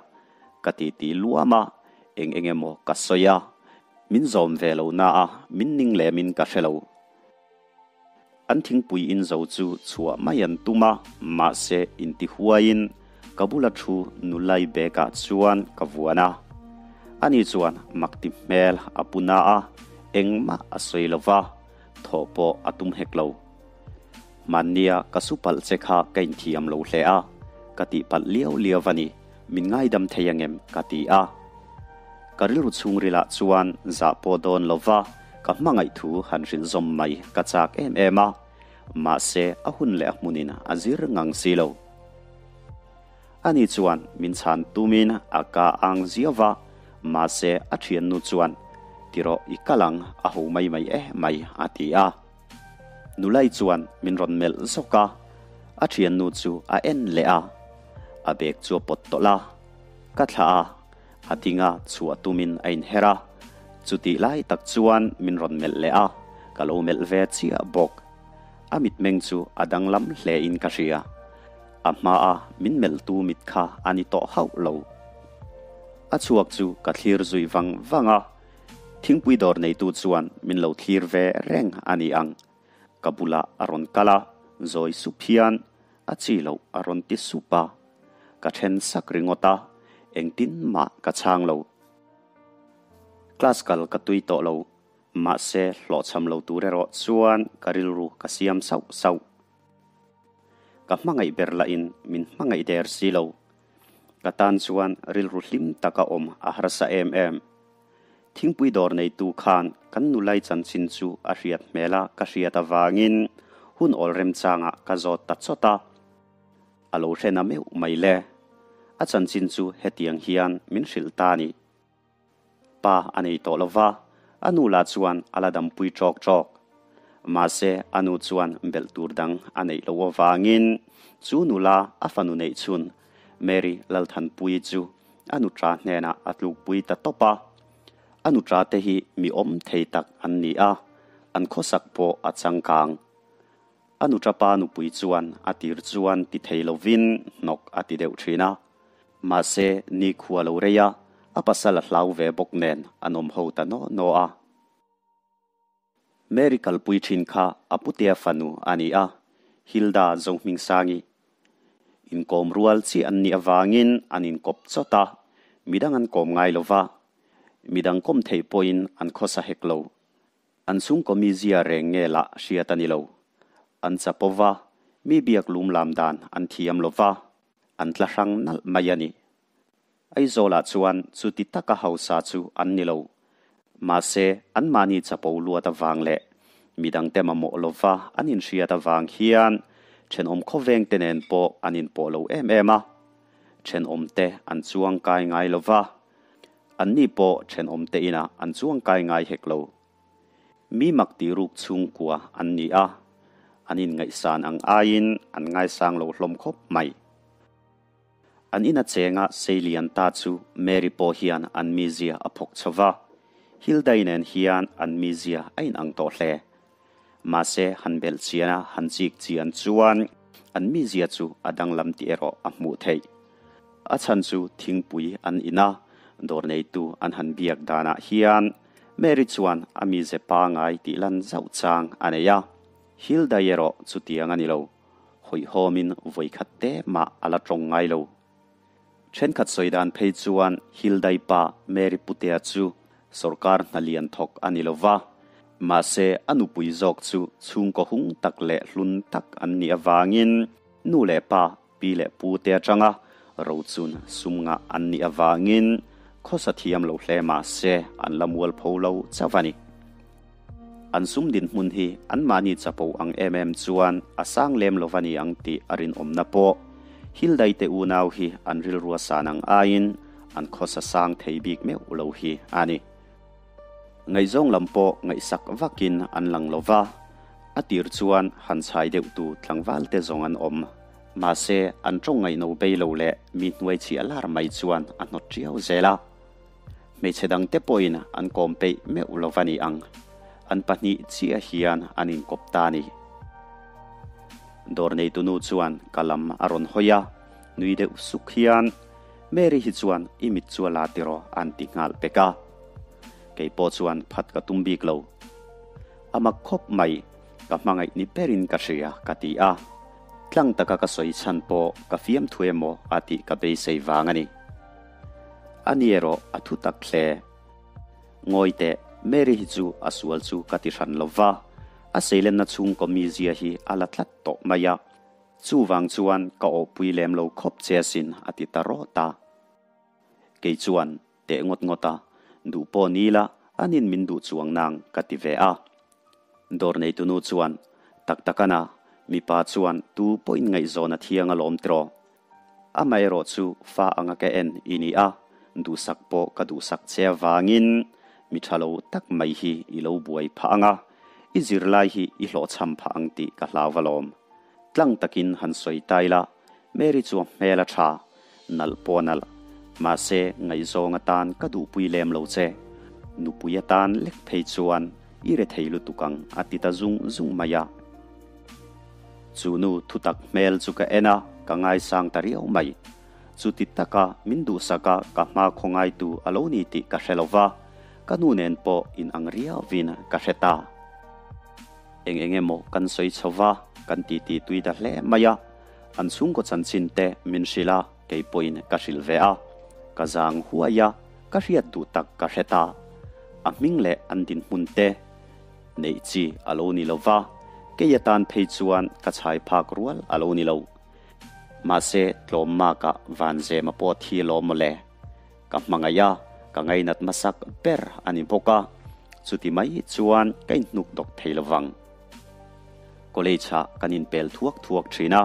ka titi luam a, eng eng emaw ka sawi a, Min zawm ve lo na a, min ning lemin ka hre lo. An thingpui in zo chu chhuah mai an tum a, mahse inti huaiin ka bula thu nulai bag ah chuan ka vuan a. Ani chuan mak ti hmel a pu na a, engmah a sawi lo va, thawh pawh a tum hek lo. Hmannia ka su palh che kha ka inthiam lo hle a, ka tih palh liau liau a ni, min ngaidam thei angem ka ti a. Ka rilru chhungrilah chuan zah pawh dawn lo va, ka hmangaih thu han hrilh zawm mai ka chak em em a, mahse a hun leh a hmunin a zir ngang si lo. Ani chuan min chhan tumin a ka ang ziau va, mahse a thiannu chuan, Tirawh i kal ang, a ho mai mai e mai a ti a. Nulai chuan min rawn melh zawk a, a thiannu chu a en leh a, a bag chu a pawt tawlh a, ka thlah a, a dinga chhuah tumin a inher a, chutih lai tak chuan min rawn melh leh a, ka lo melh ve chiah bawk. A mitmeng chu a danglam hle in ka hria, a hmaa min melhtu mit kha a ni tawh hauh lo. A chhuak chu ka thlir zui vang vang a. Thingpui dawr neitu chuan min lo thlir ve reng a ni ang. Ka bulah a rawn kal a, zawi sup hian a chi loh a rawn ti sup a. Ka then sak ringawt a, engtin mah ka chhang lo. Class kal ka tui tawh lo, mahse hlawhchham lo tur erawh chuan ka rilru ka siam sauh sauh. Ka hmangaih ber lahin min hmangaih der si lo. Ka tan chuan rilru hlim taka awm a harsa em em. Thingpui dawr neitu khan kan nulai chanchin chu a hriat hmel a ka hriat avangin hun awl remchangah ka zawt ta chawt a. A lo hre na meuh mai le. A chanchin chu hetiang hian min hrilh ta a ni. Pa a nei tawh lo va, a nu lah chuan a la dampui ṭawk ṭawk. Mahse, a nu chuan belh tur dang a neih loh avangin chu nula a fanu neih chhun Mary Lalthanpuii chu a nuṭa hnenah a tlukpui ta tawp a. A nuṭa te hi mi awm thei tak an ni a, an khawsak pawh a changkang. A nuṭa pa nupui chuan a tir chuan ti thei lovin hnawk a ti deuh ṭhin a. Mahse, nikhua lo rei a, a pasal a hlau ve bawk nen an awm ho ta naw naw a. Mary kalpui thin kha a putea fanu a ni a, Hilda Zohmingsangi. Inkawm rual chiah an nih avangin an inkawp chawt a, midang an kawm ngai lo va, midang kawm theih pawhin an khawsa hek lo. An chhungkaw mizia reng nge lah hriat a ni lo. An chapo va, mi biak lum lam dan an thiam lo va, an tla hrang nalh mai a ni. Aizawlah chuan chuti taka hausa chu an ni lo. Mahse, anmahni chapo luat avang leh midangte mamawh lova an inhriat avang hian thenawm khawvengte nen pawh an inpawh lo em em a. Thenawmte an chuang kai ngai lova, anni pawh thenawmte inah an chuang kai ngai hek lo. Mi mak tih ruk chhungkua an ni a, an inngaihsan ang aiin an ngaisang lo hlawm khawp mai. An ina chenga Seilian ta chu Mary pawh hian an mizia a phawk chho va, Hildai nen hian an mizia a inang tawh hle. Mahse, han belh chian a han chik chian chuan an mizia chu a danglam tih erawh a hmuh theih. A chhan chu thingpui an in a, dawr neitu an han biak danah hian Mary chuan a mize pangai tih lan zauh chang a nei a, Hildai erawh chutiang a ni lo. Hawihhawmin vawikhat te mah a la tawng ngai lo. Thenkhat sawi dan phei chuan Hildai pa Mary Putea chu sawrkar hna lian thawk a ni lo va, mahse a nupui zawk chu chhungkaw hung tak leh hlun tak an nih avangin nu leh pa, pi leh pu te atanga rochun sum ngah an nih avangin khawsa thiam lo hle mahse an la mualpho lo chauh a ni. An sum dinhmun hi anmahni chapo ang em em chuan a sang lem lo va ni ang tih a rinawmna pawh Hildai te unau hi an rilrua san ang aiin an khawsa sang thei bik meuh lo hi a ni. Ngaihzawng lam pawh ngaihsak vakin an lang lo va, a tir chuan han chhai deuhtu tlangval te zawng an awm. Mahse, an tawng ngaihno bei lo leh mi hnuai chhiah lar mai chuan a hnawt tiau zel a. Hmeichhe dangte pawhin an kawm peih meuh lo va ni ang. An pahnih chiah hian an inkawp ta a ni. Dawr neitunu chuan ka lam a rawn hawi a, nui deuh suk hian, Mary hi chuan i mit chu a la tiraw an ti nghal pek a. Kei pawh chuan phat ka tum bik lo. A mak khawp mai, ka hmangaih ni berin ka hria ka ti a. Tlang taka ka sawi chhan pawh ka fiamthu emaw a tih ka beisei vang a ni. A ni erawh a thu tak hle. Ngawi teh, Mary hi chu a sual chu ka ti hran lo va, a seilenna chhungkaw mizia hi a la tlat tawh mai a. Chuvang chuan ka awhpui lem lo khawp che asin a ti ta rawt a. Kei chuan teh ngawt ngawt a, duh pawh ni la, anin min duh chuang nang ka ti ve a. Dawr neitunu chuan, Tak takana, mipa chuan tu pawhin ngaihzawn a thiang alawm tiraw? Amaherawh chu fa anga ka en i ni a, duhsak pawh ka duhsak che avangin mi tha lo tak mai hi i lo buai phah ang a, i zirlai hi i hlawhchham phah ang tih ka hlau alawm. Tlang takin han sawi ta ila, Mary chu a hmel a tha, nalh pawh a nalh. Mahse, ngaihzawng atan ka duhpui lem lo che. Nupui atan lek phei chuan i re thei lutuk ang a ti ta zung zung mai a. Chu nu thutak hmel chu ka en a, ka ngaisang ta riau mai. Chuti taka min duhsak a ka hma khawngaitu a lo ni tih ka hre lo va, ka nu nen pawh inang riauvin ka hre ta. Eng eng emaw kan sawi chho va, kan titi tui ta hle mai a. An chhungkaw chanchin te min hrilh a, kei pawhin ka hrilh ve a. Ka zang huai a, ka hriat duh tak ka hre ta. A hming leh an dinhmun te neih chi a lo ni lo va, kei atan phei chuan ka chhai phak rual a lo ni lo. Mahse, tlawm makah Vanzema pawh thi lawm mawle. Ka hmangaih a, ka ngainat hmasak ber a ni bawk a, chuti mai chuan ka inhnuk dawk thei lo vang. College ah kan inpel thuak thuak thin a,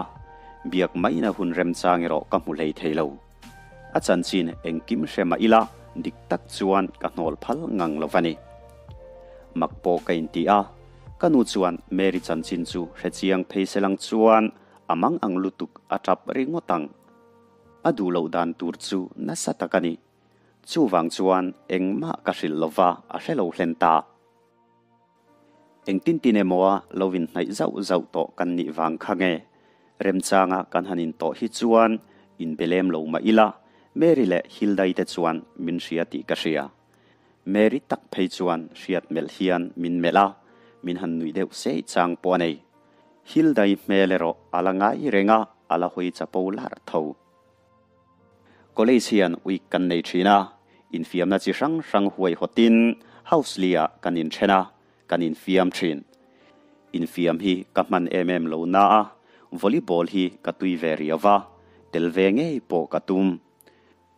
biak maina hun remchang erawh ka hmu hlei thei lo. A chanchin engkim hre mah ila dik tak chuan ka hnawl phal ngang lo va ni. Mak pawh ka inti a, ka nu chuan Mary chanchin chu hrechiang phei se lang chuan a mang ang lutuk a tap ringawt ang. A duh loh dan tur chu nasa tak a ni. Chuvang chuan engmah ka hrilh lova a hre lo hlen ta. Engtin tin emaw a lo inhnaih zauh zauh tawh kan nih vang kha nge? Remchanga kan han intawh hi chuan inbe lem lo mah ila, Mary leh Hildai te chuan min hria tih ka hria. Mary tak phei chuan hriat melh hian min melh a, min han nuih deuh sei chang pawh a nei. Hildai hmel erawh a la ngai reng a, a la hawi chapo larh tho. College hian week kan nei thin a, infiamna chi hrang hrang huaihawtin house li-ah kan inthen a, kan infiam thin. Infiam hi ka hman em em lo na a, volleyball hi ka tui ve riau va, tel ve ngei pawh ka tum.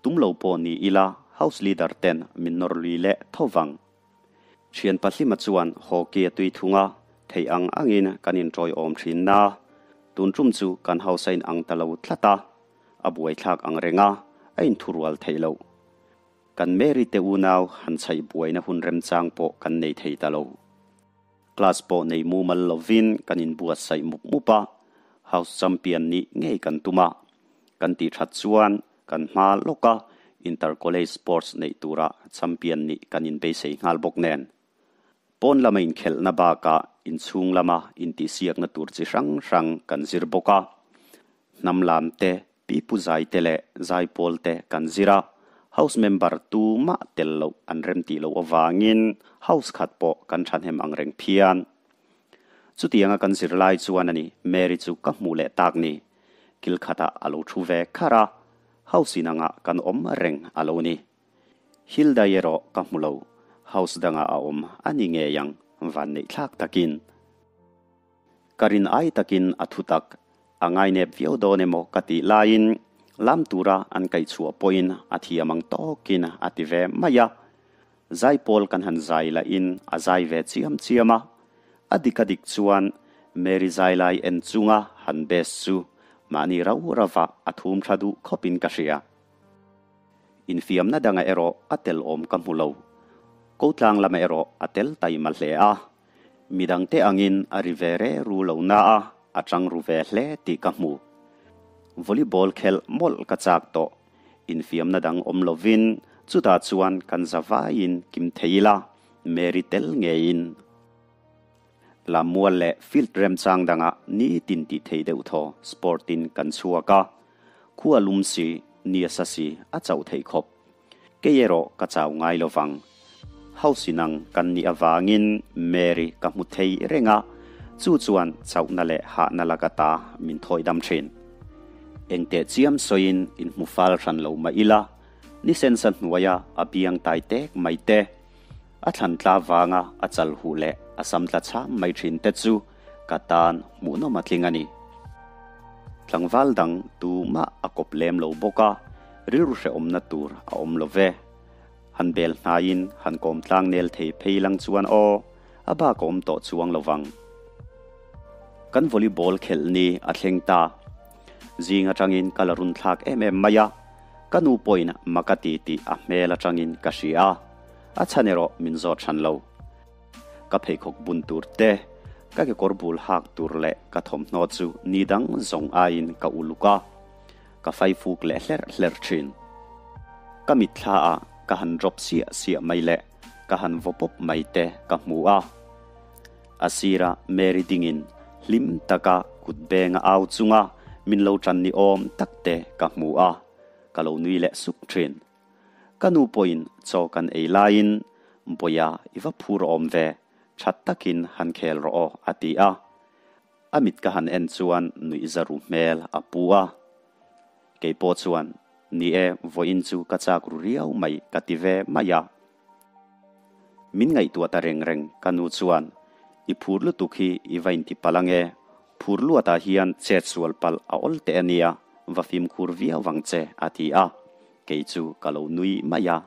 Tum lo pawh ni ila house leader ten min nawr lui leh tho vang. Thian Pahlima chuan hockey a tui thung a, theih ang angin kan inṭawiawm thin na. Tun tum chu kan hausa in ang ta lo tlat a, a buaithlak ang reng a, a inthurual theih loh. Kan Mary te unau han chhaih buaina hun remchang pawh kan nei thei ta lo. Class pawh nei mumal lovin kan inbuatsaih mup mup a, house champion nih ngei kan tum a. Kan tih that chuan kan hma lawk a, inter college sports neih tura champion nih kan inbeisei nghal bawk nen. Pawn lama inkhelhna bakah inchhung lama intihsiakna tur chi hrang hrang kan zir bawk a. Hnam lam te, pipu zai te leh zaipawl te kan zir a, house member tumah tel loh an remtih loh avangin house khat pawh kan thahnem ang reng phian. Chutianga kan zir lai chuan a ni Mary chu ka hmuh leh tak ni. Kil khatah a lo thu ve kharh a. House inangah kan awm reng a lo ni. Hilda erawh ka hmu lo, house dangah a awm a ni ngei ang, vanneih thlak takin. Ka rin ai takin a thutak a ngainep viau dawn emaw ka tih laiin lam tura an kaihchhuah pawhin a thiam ang tawkin a ti ve mai a. Zaipawl kan han zai lahin a zai ve chiam chiam a, a dik a dik chuan Mary zai lai en chunga han bes chu mahni rau rauva a thum tha duh khawpin ka hria. Infiamna dangah erawh a tel awm ka hmu lo. Kotlang lamah erawh a tel taima hle a, Midangte angin a ri ve re ru lo na a, a tang ru ve hle tih ka hmu. Volleyball khelh mawlh ka chak tawh. Infiamna dang awm lovin chutah chuan kan za vaiin kim thei ila, Mary tel ngeiin. Lammual leh field remchang dangah nitin tih thei deuh thaw sport in kan chhuak a, khua lum si, ni a sa si a chauh theih khawp. Kei erawh ka chau ngai lo vang. House inang kan nih avangin Mary ka hmu thei reng a, chu chuan chauhna leh hahna lak ata min thawi dam thin. Engteh chiam sawiin inhmu fal hran lo mah ila, ni sensa hnuaia a biang tai tek mai te, a thlan tla vanga a chal huh leh a sam tla chham mai thin te chu ka tan hmuhnawm a tling a ni. Tlangval dang tumah a kawp lem lo bawk a, rilru hrehawmna tur a awm lo ve. Han bel hnaiin han kawm tlang nel thei phei lang chuan aw, a bak a awm tawh chuang lo vang. Kan volleyball khelh ni a thleng ta. Zing atangin ka la run thlak em em mai a, ka nu pawhin mak a ti tih a hmel atangin ka hria a, a chhan erawh min zawt hran lo. Ka pheikhawk bun tur te, ka kekawr bul hak tur leh ka thawmhnaw chu ni dang zawng aiin ka uluk a, ka faifuk leh hlerh hlerh thin. Ka mitthla ah ka han drop siah siah mai leh ka han vaw pawp mai te ka hmu a. A sira Mary dingin hlim taka kut benga au chunga min lo tan ni awm tak te ka hmu a, ka lo nui leh suk thin. Ka nu pawhin chaw kan ei laiin, Bawiha i va phur awm ve, that takin han khel rawh aw, a ti a. A mit ka han en chuan nuihza ru hmel a pu a. Kei pawh chuan, Ni e, vawiin chu ka chak ru riau mai, ka ti ve mai a. Min ngaihtuah ta reng reng, ka nu chuan, I phur lutuk hi i va inti palh ange, phur luatah hian chet sual palh a awl teh a nia, va fimkhur viau vang che, a ti a. Kei chu ka lo nui mai a.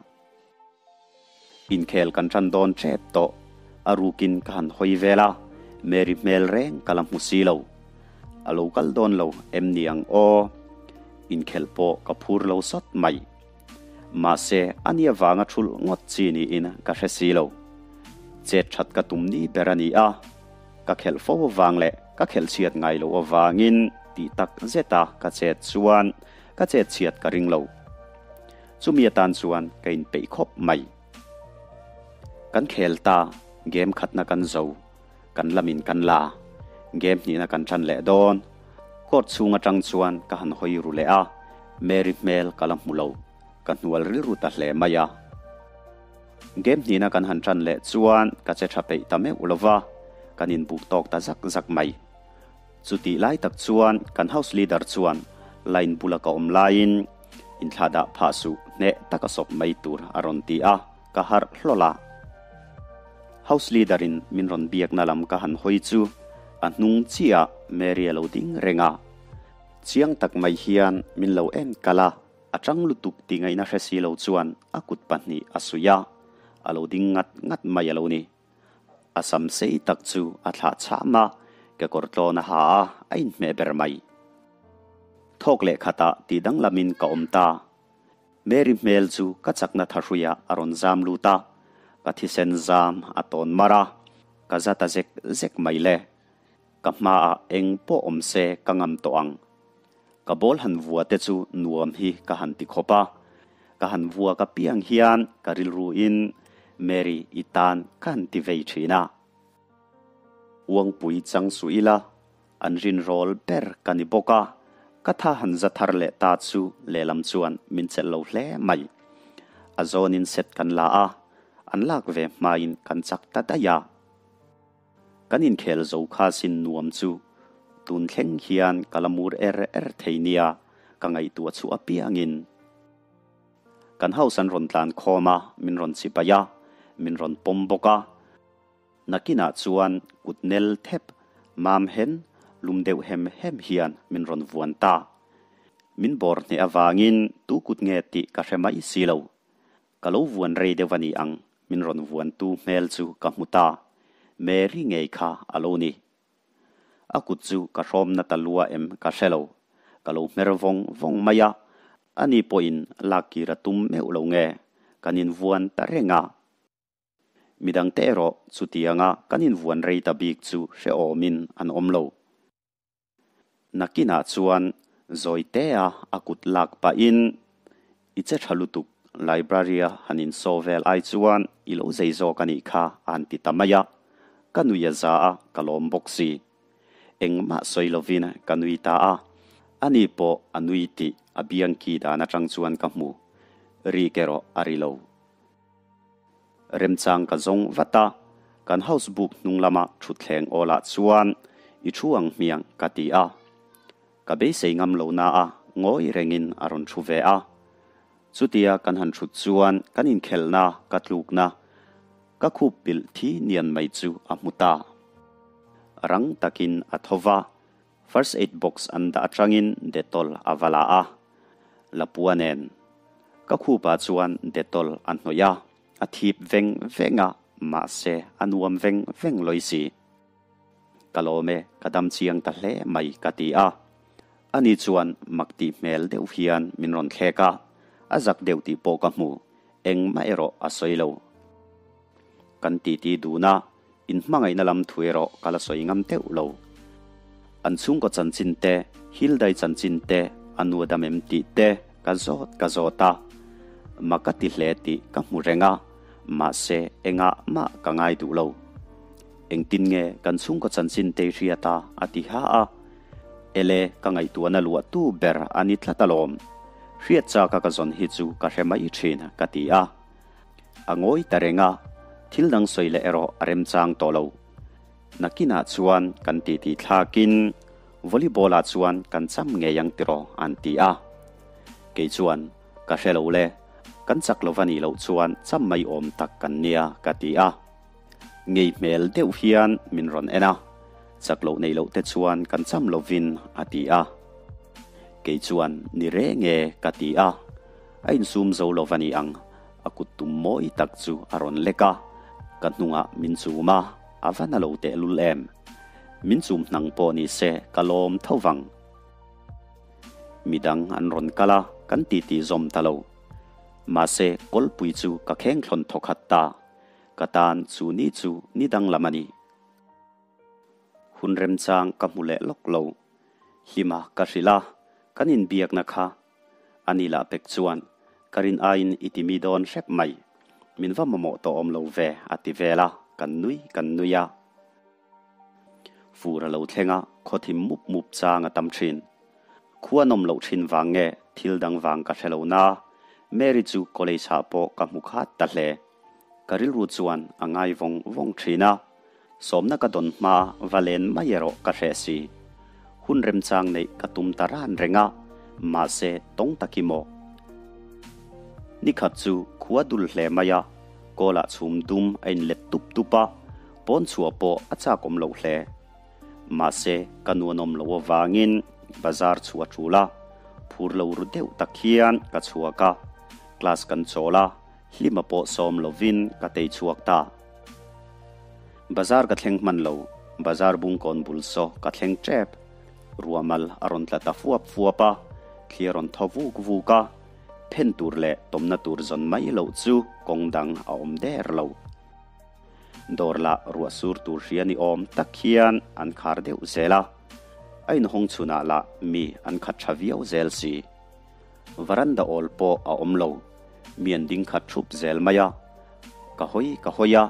Inkhel kan tan dawn tep tawh, a rukin ka han hawi vel a, Mary hmel reng ka la hmu si lo. A lo kal dawn lo em ni ang aw? Inkhel pawh ka phur lo sawt mai. Mahse, a nia vanga thulh ngawt chi niin ka hre si lo. Chet that ka tum ni ber a ni a, ka khelh fo avang leh ka khelh chhiat ngai loh avangin tih tak zeta ka chet chuan ka chet chhiat ka ring lo. Chumi atan chuan ka inpeih khawp mai. Kan khel ta, game khatna kan zo, kan lamin kan la, game hnihna kan tan leh dawn. Court chhung atang chuan ka han hawi ru leh a, Mary hmel ka la hmu lo, ka hnual rilru ta hle mai a. Game hnihna kan han tan leh chuan ka che tha peih ta meuh lo va, kan inbuk tawk ta zak zak mai. Chutih lai tak chuan kan house leader chuan line bula ka awm laiin inthlahdah phah suh hneh taka sawp mai tur a rawn ti a, ka harh hlawlh a. House leader in min rawn biakna lam ka han hawi chu a hnung chiah Mary a lo ding reng a. Chiang tak mai hian min lo en kal a, a tang lutuk tih ngaihna hre si lo chuan a kut pahnih a suih a, a lo ding ngat ngat mai a lo ni. A sam sei tak chu a thlah chham a, kekawr tlawn a ha a, a inhmeh ber mai. Thawk leh khatah tih danglamin ka awm ta. Mary hmel chu ka chakna thahruiah a rawn zam lut a, ka thisen zam a tawn mar a, ka za ta zek zek mai le. Ka hmaah eng pawh awm se ka ngam tawh ang. Ka ball han vua te chu nuam hi ka han ti khawp a, ka han vua ka piang hian ka rilruin Mary i tan ka han ti vei thin a. Uangpui chang suh ila, an rinrawl ber ka ni bawk a, ka tha han za thar leh ta chu lehlam chuan min chelh lo hle mai. A zawnin set kan la a, an lak ve hmain kan chak ta daih a. Kan inkhel zo kha sin nuam chu tun thleng hian ka la mur er er thei nia ka ngaihtuah chhuah apiangin. Kan house an rawn tlan khawm a, min rawn chipai a, min rawn pawm bawk a. Nakinah chuan kut nel thep mam hen lum deuh hem hem hian min rawn vuan ta. Min bawr hneh avangin tu kut nge tih ka hre mai si lo. Ka lo vuan rei deuh a ni ang, min rawn vuantu hmel chu ka hmu ta. Mary ngei kha a lo ni. A kut chu ka hrawmna ta lua em ka hre lo. Ka lo hmer vawng vawng mai a, ani pawhin lak kir a tum meuh lo nge, kan invuan ta reng a. Midangte erawh chutianga kan invuan rei ta bik chu hrehawmin an awm lo. Nakinah chuan Zawitea a kut lak pahin, I che tha lutuk, library-a han insaw vel ai chuan i lo zei zawk a nih kha a han ti ta mai a. Ka nui a za a, ka lawm bawk si. Engmah sawi lovin ka nui ta a, ani pawh a nui tih a biang ki dan atang chuan ka hmu. Rik erawh a ri lo. Remchang ka zawng vat a, kan house buk hnung lama thutthleng awlah chuan i thu ang hmiang ka ti a. Ka beisei ngam lo na a, ngawi rengin a rawn thu ve a. Chutia kan han thut chuan kan inkhelhna ka tlukna ka khup pilh thi nian mai chu a hmu ta. Rang takin a tho va, first aid box an dah atangin Dettol a va la a. Lapua nen ka khupa chuan Dettol a hnawih a, a thip veng veng a, mahse a nuam veng veng lawi si. Ka lawm e, ka dam chiang ta hle mai ka ti a. Ani chuan mak tih hmel deuh hian min rawn thlek a, a zak deuh tih pawh ka hmu, engmah erawh a sawi lo. Kan titi dun a, inhmangaihna lam thu erawh ka la sawi ngam deuh lo. An chhungkaw chanchin te, Hildai chanchin te, a nu a dam em tih te ka zawt ka zawt a. Ma ka ti hle tih ka hmu reng a, mahse engah mah ka ngai duh lo. Engtin nge kan chhungkaw chanchin te i hriat a? a ti ha a. Ele, ka ngaihtuahna luahtu ber a ni tlat alawm. Hriat chaka ka zawn hi chu ka hre mai thin, ka ti a. A ngawi ta reng a, thil dang sawi leh erawh a remchang tawh lo. Nakinah chuan kan titi thlakin volleyball-ah chuan kan cham ngei ang tiraw an ti a. Kei chuan, Ka hre lo le, kan chak lo va nih loh chuan cham mai awm tak kan nia, ka ti a. Ngei hmel deuh hian min rawn en a, chak loh nei loh te chuan kan cham lovin a ti a. Kei chuan ni reng e ka ti a, a insum zo lo va ni ang, a kut tum mawi tak chu a rawn lek a, ka hnungah min chum a, a va na lo tehlul em. Min chum hnang pawh ni se ka lawm tho vang. Midang an rawn kal a, kan titi zawm ta lo. Mahse kawlpui chu ka kheng thlawn thawkhat ta. Ka tan chu ni chu ni danglam a ni. Hun remchang ka hmu leh lawk lo. Hlima ka hrilh a, kan inbiakna kha a ni lah pek chuan ka rin aiin i ti mi dawn hrep mai. Min va mamawh tawh awm lo ve a ti vel a, kan nui kan nui a. Fur a lo thleng a, khawthim mup mup chang a tam thin. Khua nawm loh thin vang nge thil dang vang ka hre lo na, Mary chu college ah pawh ka hmu khat ta hle. Ka rilru chuan a ngai vawng vawng thin a, sawmna ka dawn hma va len mai erawh ka hreh si. Hun remchang neih ka tum ta ran reng a, mahse tawng taki maw? Nikhat chu khua dul hle mai a, kawlah chhum dum a inlet tup tup a, pawn chhuah pawh a chak awm loh hle. Mahse ka nuanawm loh avangin bazar chhuah a tul a, phur lo ru deuh tak hian ka chhuak a, class kan chawl a, Hlima pawh sawm lovin ka tei chhuak ta. Bazar ka thleng hman lo, bazar bungkawn bul saw ka thleng tep. Ruahmal a rawn tla ta fuap fuap a, thli a rawn thaw vuk vuk a, phen tur leh tawmna tur zawn mai loh chu kawng dang a awm der lo. Dawr lah ruah sur tur hria ni awm tak hian an khar deuh zel a, a inhawng chhunah lah mi an khat tha viau zel si. Varanda awl pawh a awm lo. Mi an ding khat thup zel mai a. Ka hawi ka hawi a,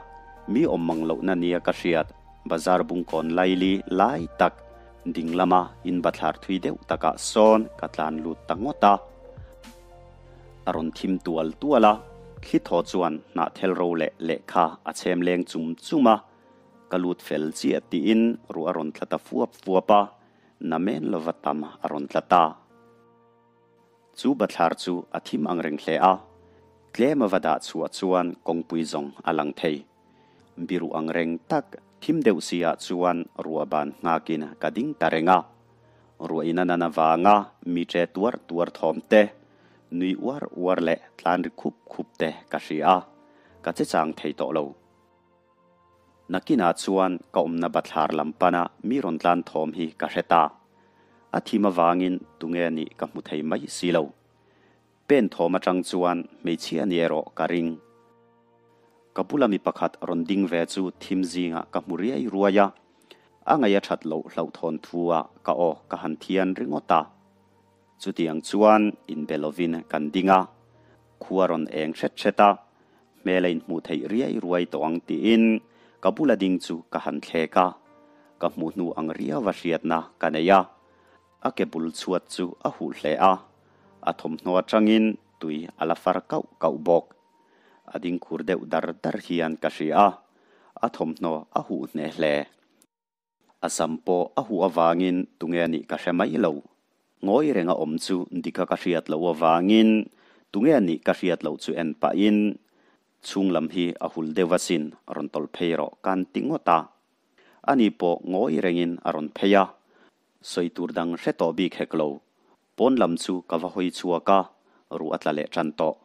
mi awm mang lohna nia ka hriat, bazar bungkawn laili lai tak ding lama in bathlar thui deuh takah sawn ka tlan lut ta ngawt a. A rawn thim tual tual a, thli thaw chuan hnahthel ro leh lehkha a chhem leng chum chum a. Ka lut fel chiah tiin ruah a rawn tla ta fuap fuap a, namen lova tam a rawn tla ta. Chu bathlar chu a thim ang reng hle a. Tlem a va dah chhuah chuan kawngpui zawng a lang thei. Biru ang reng tak thim deuh si ah chuan ruah ban nghakin ka ding ta reng a. Ruah in a nan avanga mi che tuar tuar thawm te, nui uar uar leh tlan ri khup khup te ka hria a, ka che chang thei tawh lo. Nakinah chuan ka awmna bathlar lam pana mi rawn tlan thawm hi ka hre ta. A thim avangin tunge nih ka hmu thei mai si lo. Pen thawm atang chuan hmeichhia ni erawh ka ring. Ka bula mi pakhat rawn ding ve chu thim zingah ka hmu riai ruai a, a ngaih a that loh hlauhthawn thu ah ka aw ka han thian ringawt a. Chutiang chuan inbe lovin kan ding a, khua rawn eng hret hret a, hmel a inhmuh theih riai ruai tawh ang tiin ka bula ding chu ka han thlek a, ka hmuh hnu ang riau a hriatna ka nei a. A ke bul chhuat chu a huh hle a, a thawmhnaw atangin tui a la far kauh kauh bawk. A ding khur deuh dar dar hian ka hria a, a thawmhnaw a huh hneh hle. A sam pawh a huh avangin tunge nih ka hre mai lo. Ngawi renga awm chu dika ka hriat loh avangin tunge nih ka hriat loh chu en pahin chhung lam hi a hul deuh asin rawn tawlh phei rawh kan ti ngawt a. Ani pawh ngawi rengin a rawn phei a, Sawi tur dang hre tawh bik hek lo. Pawn lam chu ka va hawi chhuak a, ruh a tla leh tan tawh.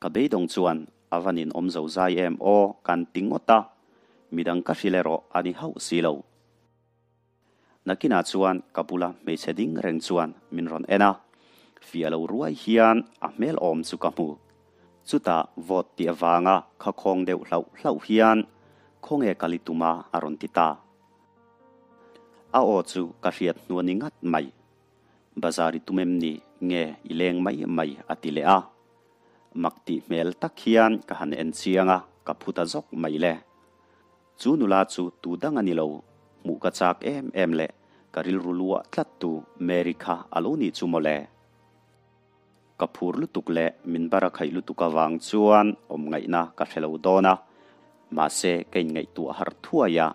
Ka beidawng chuan a va nin awm zo zai em aw kan ti ngawt a, midang ka hrilh erawh a ni hauh si lo. Nakinah chuan ka bula hmeichhe ding reng chuan min rawn en a, fiah lo ruai hian a hmel awm chu ka hmu. Chutah vawt tih avanga kha khawng deuh hlauh hlauh hian khawnge kal i tum a a rawn ti ta. A aw chu ka hriat hnu a ni ngat mai. Bazar i tum em ni? Nge i leng mai mai? a ti leh a. Mak tih hmel tak hian ka han en chiang a, ka phu ta zawk mai le. Chu nula chu tu dang a ni lo, hmuh ka chak em em leh ka rilru luah tlat tu Mary kha a lo nih chu mawle. Ka phur lutuk leh min bar a khaih lutuk avang chuan awm ngaihna ka hre lo dawn a, mahse ka inngaihtuah harh thuai a.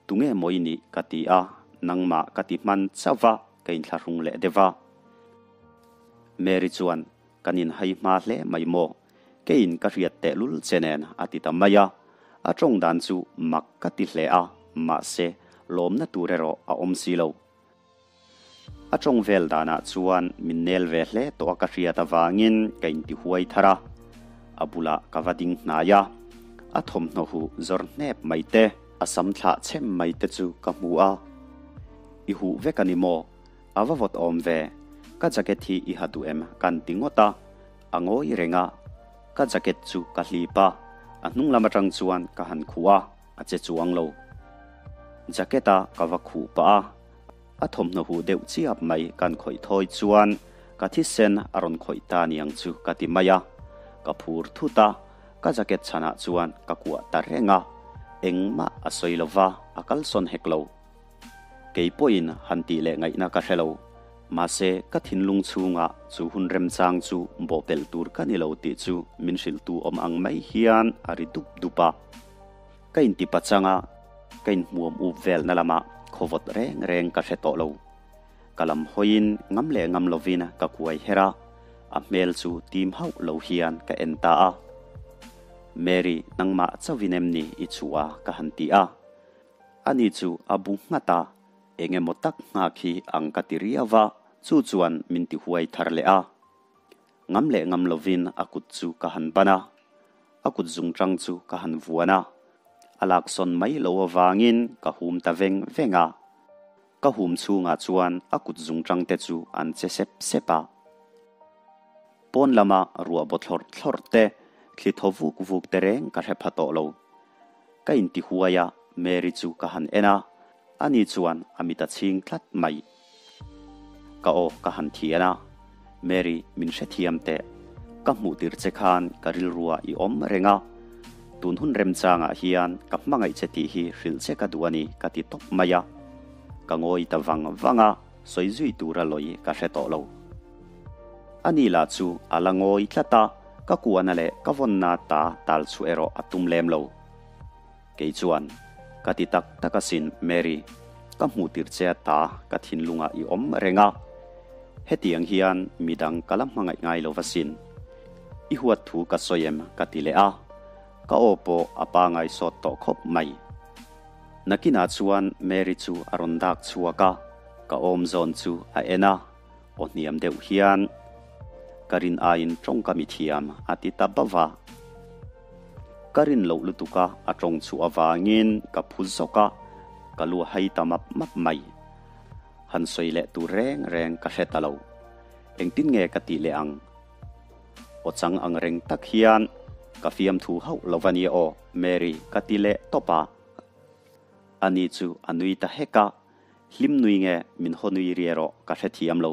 Tunge maw i nih? ka ti a, nangmah ka ti hman chauh va, ka inthlahrung leh deuh a. Mary chuan, Kan inhai hma hle mai maw? Keiin ka hriat tehlul che nen a ti ta mai a. A tawng dan chu mak ka ti hle a, mahse lawmna tur erawh a awm si lo. A tawng vel danah chuan min nel ve hle tawh a ka hriat avangin ka inti huai thar a, a bulah ka va ding hnai a, a thawmhnaw huh zawr hnep mai te, a sam thlah chhem mai te chu ka hmu a, I huh vek a ni maw? A va vawt awm ve, ka jacket hi i ha duh em? Ka'n ti ngawt a, a ngawi reng a, ka jacket chu ka hlip a, a hnung lam atang chuan ka han khuh a, a che chuang lo. Jacket a ka va khuh pah a. A thawmhnaw huh deuh chiap mai kan khawih thawi chuan ka thisen a rawn khawih ta niang chu ka ti mai a. Ka phur thut a, ka jacket chhanah chuan ka kuah ta reng a, engmah a sawi lo va, a kalsawn hek lo. Kei pawhin han tih leh ngaihna ka hre lo, mahse ka thinlung chhungah chu hun remchang chu bawhpelh tur ka ni lo tih chu min hrilhtu awm ang mai hian a ri dup dup a. Ka inti pachang a, ka inhmuam up velna lamah khawvawt reng reng ka hre tawh lo. Ka lam hawiin ngam leh ngam lovin ka kuai her a, a hmel chu tim hauh lo hian ka en ta a. Mary, nangmah chauhin em ni i chhuah a? ka han ti a. Ani chu a bu nghat a, eng emaw tak nghak hi ang ka ti riau va, chu chuan min ti huai thar leh a. Ngam leh ngam lovin a kut chu ka han ban a, a kut zungchang chu ka han vuan a, a laksawn mai lo avangin ka hum ta veng veng a. Ka hum chhungah chuan a kut zungchang te chu an che sep sep a. Pawn lama ruah baw thlawrh thlawrh te, thli thaw vuk vuk te reng ka hre pha tawh lo. Ka inti huai a, Mary chu ka han en a, ani chuan a mit a chhing tlat mai. Ka aw ka han thian a, Mary min hrethiam teh, ka hmuh tir che khan ka rilrua i awm reng a, tun hun remchangah hian ka hmangaih che tih hi hrilh che ka duh a ni ka ti tawp mai a. Ka ngawi ta vang vang a, sawi zui tura lawi ka hre tawh lo. Ani lah chu a la ngawi tlat a, ka kuahna leh ka vawnna ta tal chhuah erawh a tum lem lo. Kei chuan, Ka ti tak tak asin, Mary. Ka hmuh tir che a ta, ka thinlungah i awm reng a. Hetiang hian midang ka la hmangaih ngai lo asin. I huat thu ka sawi em? ka ti leh a, ka aw pawh a pangai sawt tawh khawp mai. Nakinah chuan Mary chu a rawn dak chhuak a, ka awm zawn chu a en a, aw hniam deuh hian, Ka rin aiin tawng ka mi thiam, a ti ta bauh a. Ka rin loh lutuk a, a tawng chhuah avangin ka phu zawk a, ka lu a hai ta map map mai. Han sawi leh tur reng reng ka hre ta lo. Engtin nge ka tih leh ang? Aw chang ang reng tak hian ka fiamthu hauh lo va nia aw, Mary ka ti leh tawp a. Ani chu a nui ta hek a, hlim nui nge min haw nui ri erawh ka hrethiam lo.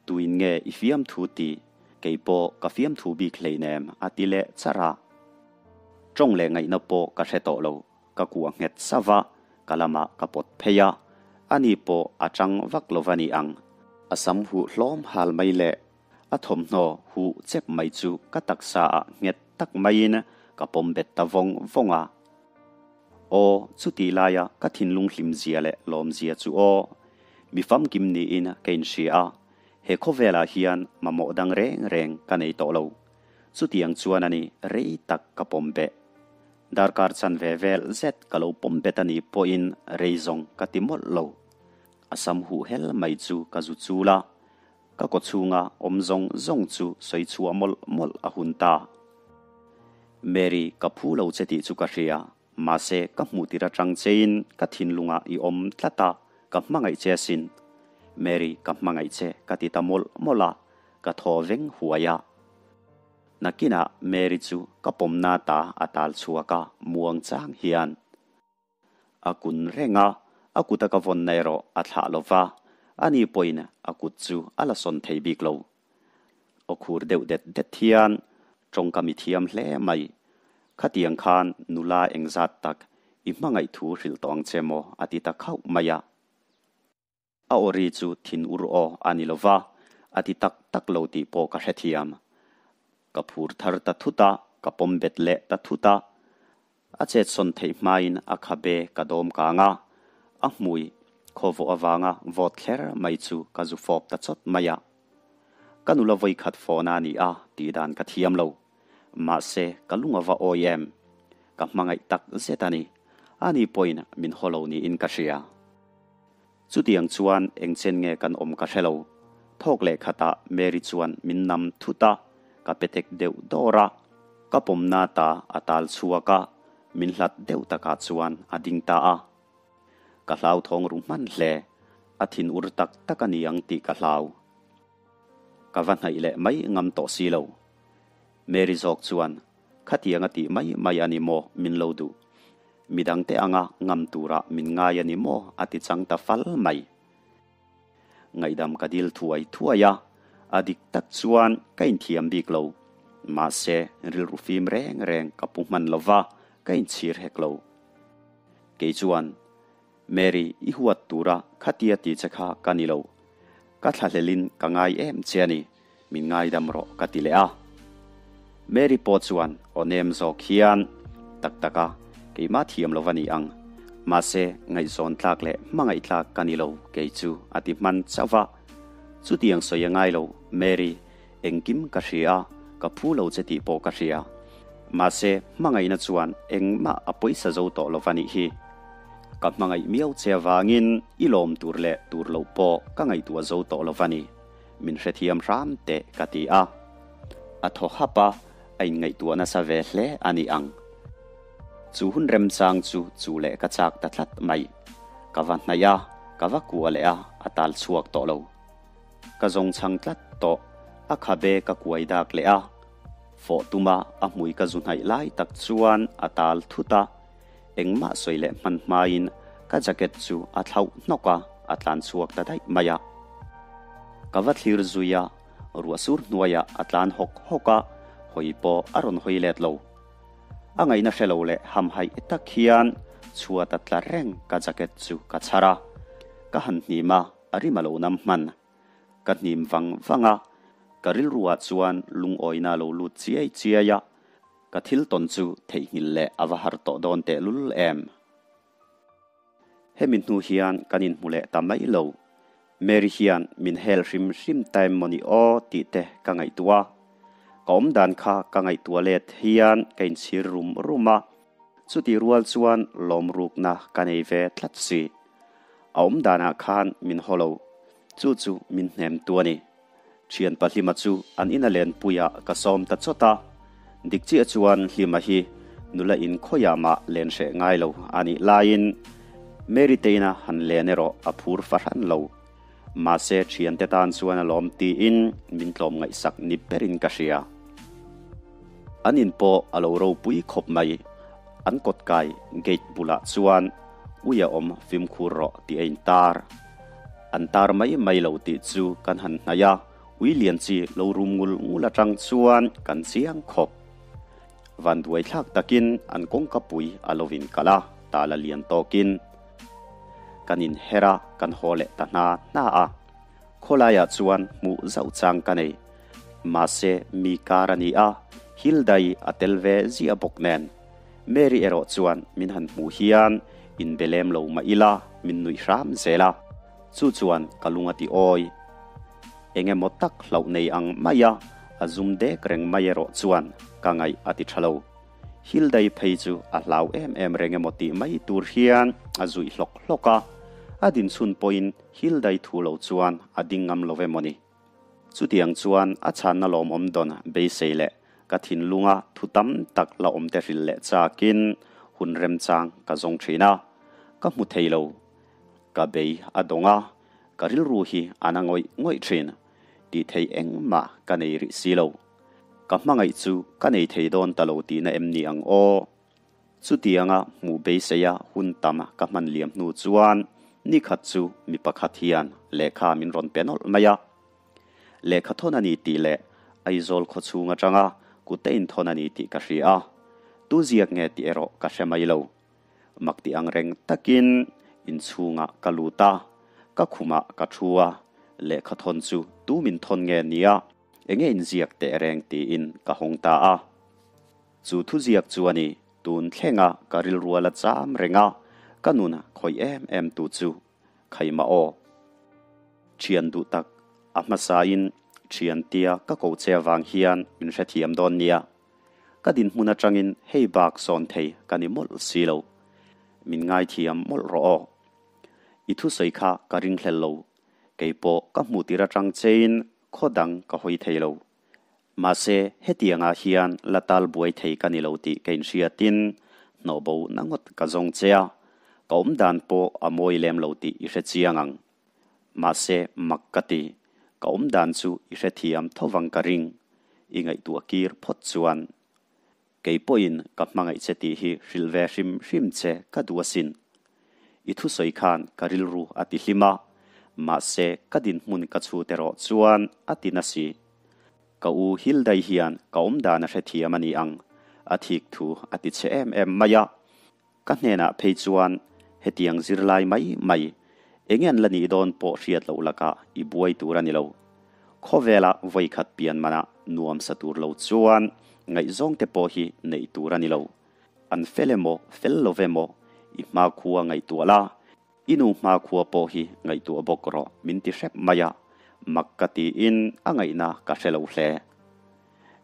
Tuin nge i fiamthu ti? Kei pawh ka fiamthu bik hleinem a ti leh charh a. Tawng leh ngaihna pawh ka hre tawh lo. Ka kuah nghet sauh a, ka lamah ka pawt phei a, ani pawh a chang vak lo va ni ang. A sam huh hlawm hal mai leh a thawmhnaw huh chep mai chu ka taksa ah nghet tak maiin ka pawm bet ta vawng vawng a. Aw, chutih laia ka thinlung hlim zia leh lawm zia chu aw, mi famkim niin ka inhria a, he khawvelah hian mamawh dang reng reng ka nei tawh lo. Chutiang chuan a ni rei tak ka pawm beh. Darkar chan ve vel zet ka lo pawm bet a nih pawhin rei zawng ka ti mawlh lo. A sam huh hel mai chu ka zu chul a, ka kawchhunga awm zawng zawng chu sawi chhuah mawlh mawlh a hun ta. Mary, ka phu lo che tih chu ka hria, mahse ka hmuh tir atang chein ka thinlungah i awm tlat a, ka hmangaih che asin. Mary, ka hmangaih che ka ti ta mawlh mawlh a, ka thaw veng huai a. Nakinah Mary chu ka pawmna ta a tal chhuak a, muang chang hian a kun reng a, a kuta ka vawnna erawh a thlah lo va, ani pawhin a kut chu a la sawn thei bik lo. Aw khur deuh det det hian tawngka mi thiam hle mai. Khatiang khan nula engzat tak i hmangaih thu hrilh tawh ang che maw a ti ta khauh mai a. A aw ri chu thin ur aw a ni lo va, a ti tak tak lo tih pawh ka hrethiam. Ka phur thar ta thut a, ka pawm bet leh ta thut a. A chetsawn theih hmain a khabe ka dawm kang a, a hmui khawvawh avanga vawt thler mai chu ka zu fawp ta chawt mai a. Ka nula vawikhat fawhna a ni a tih dan ka thiam lo. Mahse, ka lung a va awi em? Ka hmangaih tak zet a ni. Ani pawhin min haw lo niin ka hria. Chutiang chuan eng chen nge kan awm ka hre lo. Thawk leh khatah Mary chuan min nam thut a, ka petek deuh dawr a. Ka pawmna ta a tal chhuak a, min hlat deuh takah chuan a ding ta a. Ka hlauthawng ru hman hle, a thin ur tak tak a ni ang tih ka hlau. Ka va hnaih leh mai ngam tawh si lo. Mary zawk chuan, Khatiang a tih mai mai a ni maw min lo duh? Midangte anga ngam tura min ngai a ni maw? a ti chang ta fal mai. Ngaihdam ka dil thuai thuai a, a dik tak chuan ka inthiam bik lo. Mahse, rilru fim reng reng ka pu hman lo va, ka inchhir hek lo. Kei chuan, Mary, i huat tura khatia ti che kha ka ni lo. Ka thlahlelin ka ngai em che a ni. Min ngaidam rawh ka ti leh a. Mary pawh chuan aw nem zawk hian, Tak tak a, keimah thiam lo va ni ang. Mahse, ngaihzawn tlak leh hmangaih tlak ka ni lo kei chu a ti hman chauh va. Chutiang sawi a ngai lo, Mary, engkim ka hria a, ka phu lo che tih pawh ka hria. Mahse, hmangaihna chuan engmah a pawisa zo tawh lo va nih hi. Ka hmangaih miau che avangin i lawm tur leh tur loh pawh ka ngaihtuah zo tawh lo va ni. Min hrethiam hram teh ka ti a. A thaw hap a, a inngaihtuah nasa ve hle a ni ang. Chu hun remchang chu chu leh ka chak ta tlat mai. Ka va hnaih a, ka va kuah leh a, a tal chhuak tawh lo. Ka zawng chhang tlat tawh, a khabe ka kuai dak leh a. Fawh tuma a hmui ka zu hnaih lai tak chuan a tal thut a, engmah sawi leh hman hmain ka jacket chu a thlauh hnawk a, a tlan chhuak ta daih mai a. Ka va thlir zui a, ruah sur hnuaiah a tlan hawk hawk a, hawi pawh a rawn hawi let lo. A ngaihna hre lo leh hamhaih tak hian chhuat a tla reng ka jacket chu ka chhar a, ka han hnim a, a rim a lo nam hman. Ka hnim vang vang a, ka rilruah chuan lungawina a lo lut chiai chiai a, ka thil tawn chu theihnghilh leh a va har tawh dawn tehlul em. Hemi hnu hian kan inhmu leh ta mai lo. Mary hian min hel hrim hrim ta em mawni aw tih te ka ngaihtuah a. Ka awmdan kha ka ngaihtuah let hian ka inchhir rum rum a, chutih rual chuan lawmrukna ka nei ve tlat si. A awmdanah khan min haw lo, chu chu min hnem tu a ni. Thianpa Hlima chu an ina lenpuiah ka sawm ta chawt a, dik chiah chuan Hlima hi nula in khawiah mah len hreh ngai lo a nih laiin Mary teina han len erawh a phur fahran lo. Mahse thiante tan chuan a lawm tiin min tlawm ngaihsak ni berin ka hria. An in pawh a lo ropui khawp mai. An kawtkai gate bulah chuan ui a awm fimkhur rawh tih a intar. An tar mai mai lo tih chu kan han hnaih a, ui lian chi lo rum ngul ngul atang chuan kan chiang khawp. Vanduai thlak takin an kawngka pui a lo inkalh a, tala lian tawkin kan inher a, kan haw leh ta hna hna a. Khawlaiah chuan hmuh zauh chang ka nei. Mahse mi kar a ni a, Hildai a tel ve ziah bawk nen. Mary erawh chuan min han hmuh hian inbe lem lo mah ila min nuih hram zel a, chu chuan ka lung a ti awi. Eng emaw tak hlauh nei ang mai a, a zum dek reng mai erawh chuan ka ngaih a ti tha lo. Hildai phei chu a hlau em em reng emaw tih mai tur hian a zuih hlawk hlawk a, a dinchhun pawhin Hildai thu lo chuan a ding ngam lo emaw ni. Chutiang chuan a chhanna lawmawm dawn beisei leh ka thinlunga thu tam tak la awm te hrilh leh chakin hun remchang ka zawng thin a, ka hmu thei lo. Ka bei a dawng a, ka rilru hi a na ngawih ngawih thin. Tih theih engmah ka nei rih si lo. Ka hmangaih chu ka nei thei dawn ta lo tihna em ni ang aw? Chutianga hmuh beiseia hun tam ka hman liam hnu chuan ni khat chu mi pakhat hian lehkha min rawn pe nawlh mai a. Lehkha thawn a ni tih leh Aizawl khaw chhung atanga kute inthawn a ni tih ka hria a, tu ziak nge tih erawh ka hre mai lo. Mak tih ang reng takin inchhungah ka lut a, ka khumah ka thu a, lehkha thawn chu tu min thawn nge nia enge inziak teh reng tiin ka hawng ta a. Chu thuziak chu a ni, tun thlenga ka rilrual a cham reng a, ka nun khawih em em tu chu Khaima aw. Thian duh tak, a hmasain thian tia ka ko che avang hian min hrethiam dawn nia. Ka dinhmun atangin hei bak sawn thei ka ni mawlh si lo. Min ngaithiam mawlh rawh aw. I thusawi kha ka ringhlel lo. Kei pawh ka hmuh tir atang chein khaw dang ka hawi thei lo. Mahse, hetiangah hian la tal buai thei ka ni lo tih ka inhriatin hnawhbo na ngawt ka zawng che a, ka awm dan pawh a mawi lem lo tih i hre chiang ang. Mahse, mak ka ti, ka awm dan chu i hrethiam thovang ka ring, i ngaihtuah kir phawt chuan. Kei pawhin ka hmangaih che tih hi hrilh ve hrim hrim che ka duh asin. I thusawi khan ka rilru a ti hlim a, mahse ka dinhmun ka chhut erawh chuan a ti na si. Ka u Hildai hian ka awmdan a hrethiam a ni ang, a thik thu a ti che em em mai a. Ka hnenah phei chuan hetiang zirlai mai mai enge an la nih dawn pawh hriat loh lakah i buai tur a ni lo. Khawvela vawikhat pian manah nuam sa tur lo chuan ngaihzawng te pawh hi neih tur a ni lo. An fel emaw fel lo emaw i hmakhua ngaihtuah la, i nu hmakhua pawh hi ngaihtuah bawk rawh min ti hrep mai a, mak ka tiin a ngaihna ka hre lo hle.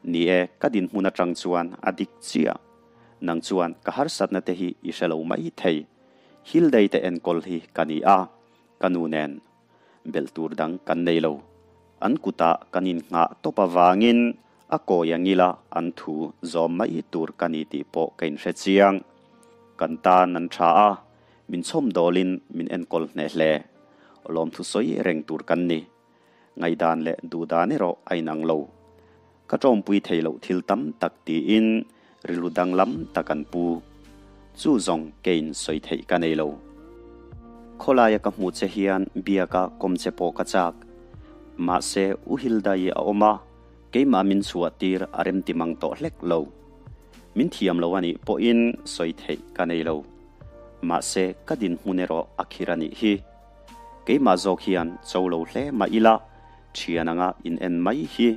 Ni e, ka dinhmun atang chuan a dik chiah. Nang chuan ka harsatna te hi i hre lo mai thei. Hildei te enkawl hi ka ni a, ka nu nen belh tur dang kan nei lo. An kutah kan innghah tawp avangin a kawi angila an thu zawm mai tur ka ni tih pawh ka inhre chiang. Kan tan an tha a, min chhawmdawlin min enkawl hneh hle. Lawmthu sawi reng tur kan ni. Ngaihdan leh duhdan erawh a inang lo. Ka tawmpui thei loh thil tam tak tiin rilru danglam tak an pu. Chu zawng keiin sawi theih ka nei lo. Khawlaia ka hmuh che hian biaka kawm che pawh ka chak. Mahse U Hildai a awm a, keimah min chhuah tir a remti mang tawh hlek lo. Min thiam lo a nih pawhin sawi theih ka nei lo. Mahse ka dinhmun erawh a khir a nih hi. Keimah zawk hian cho lo hle mah ila, thian anga in en mai hi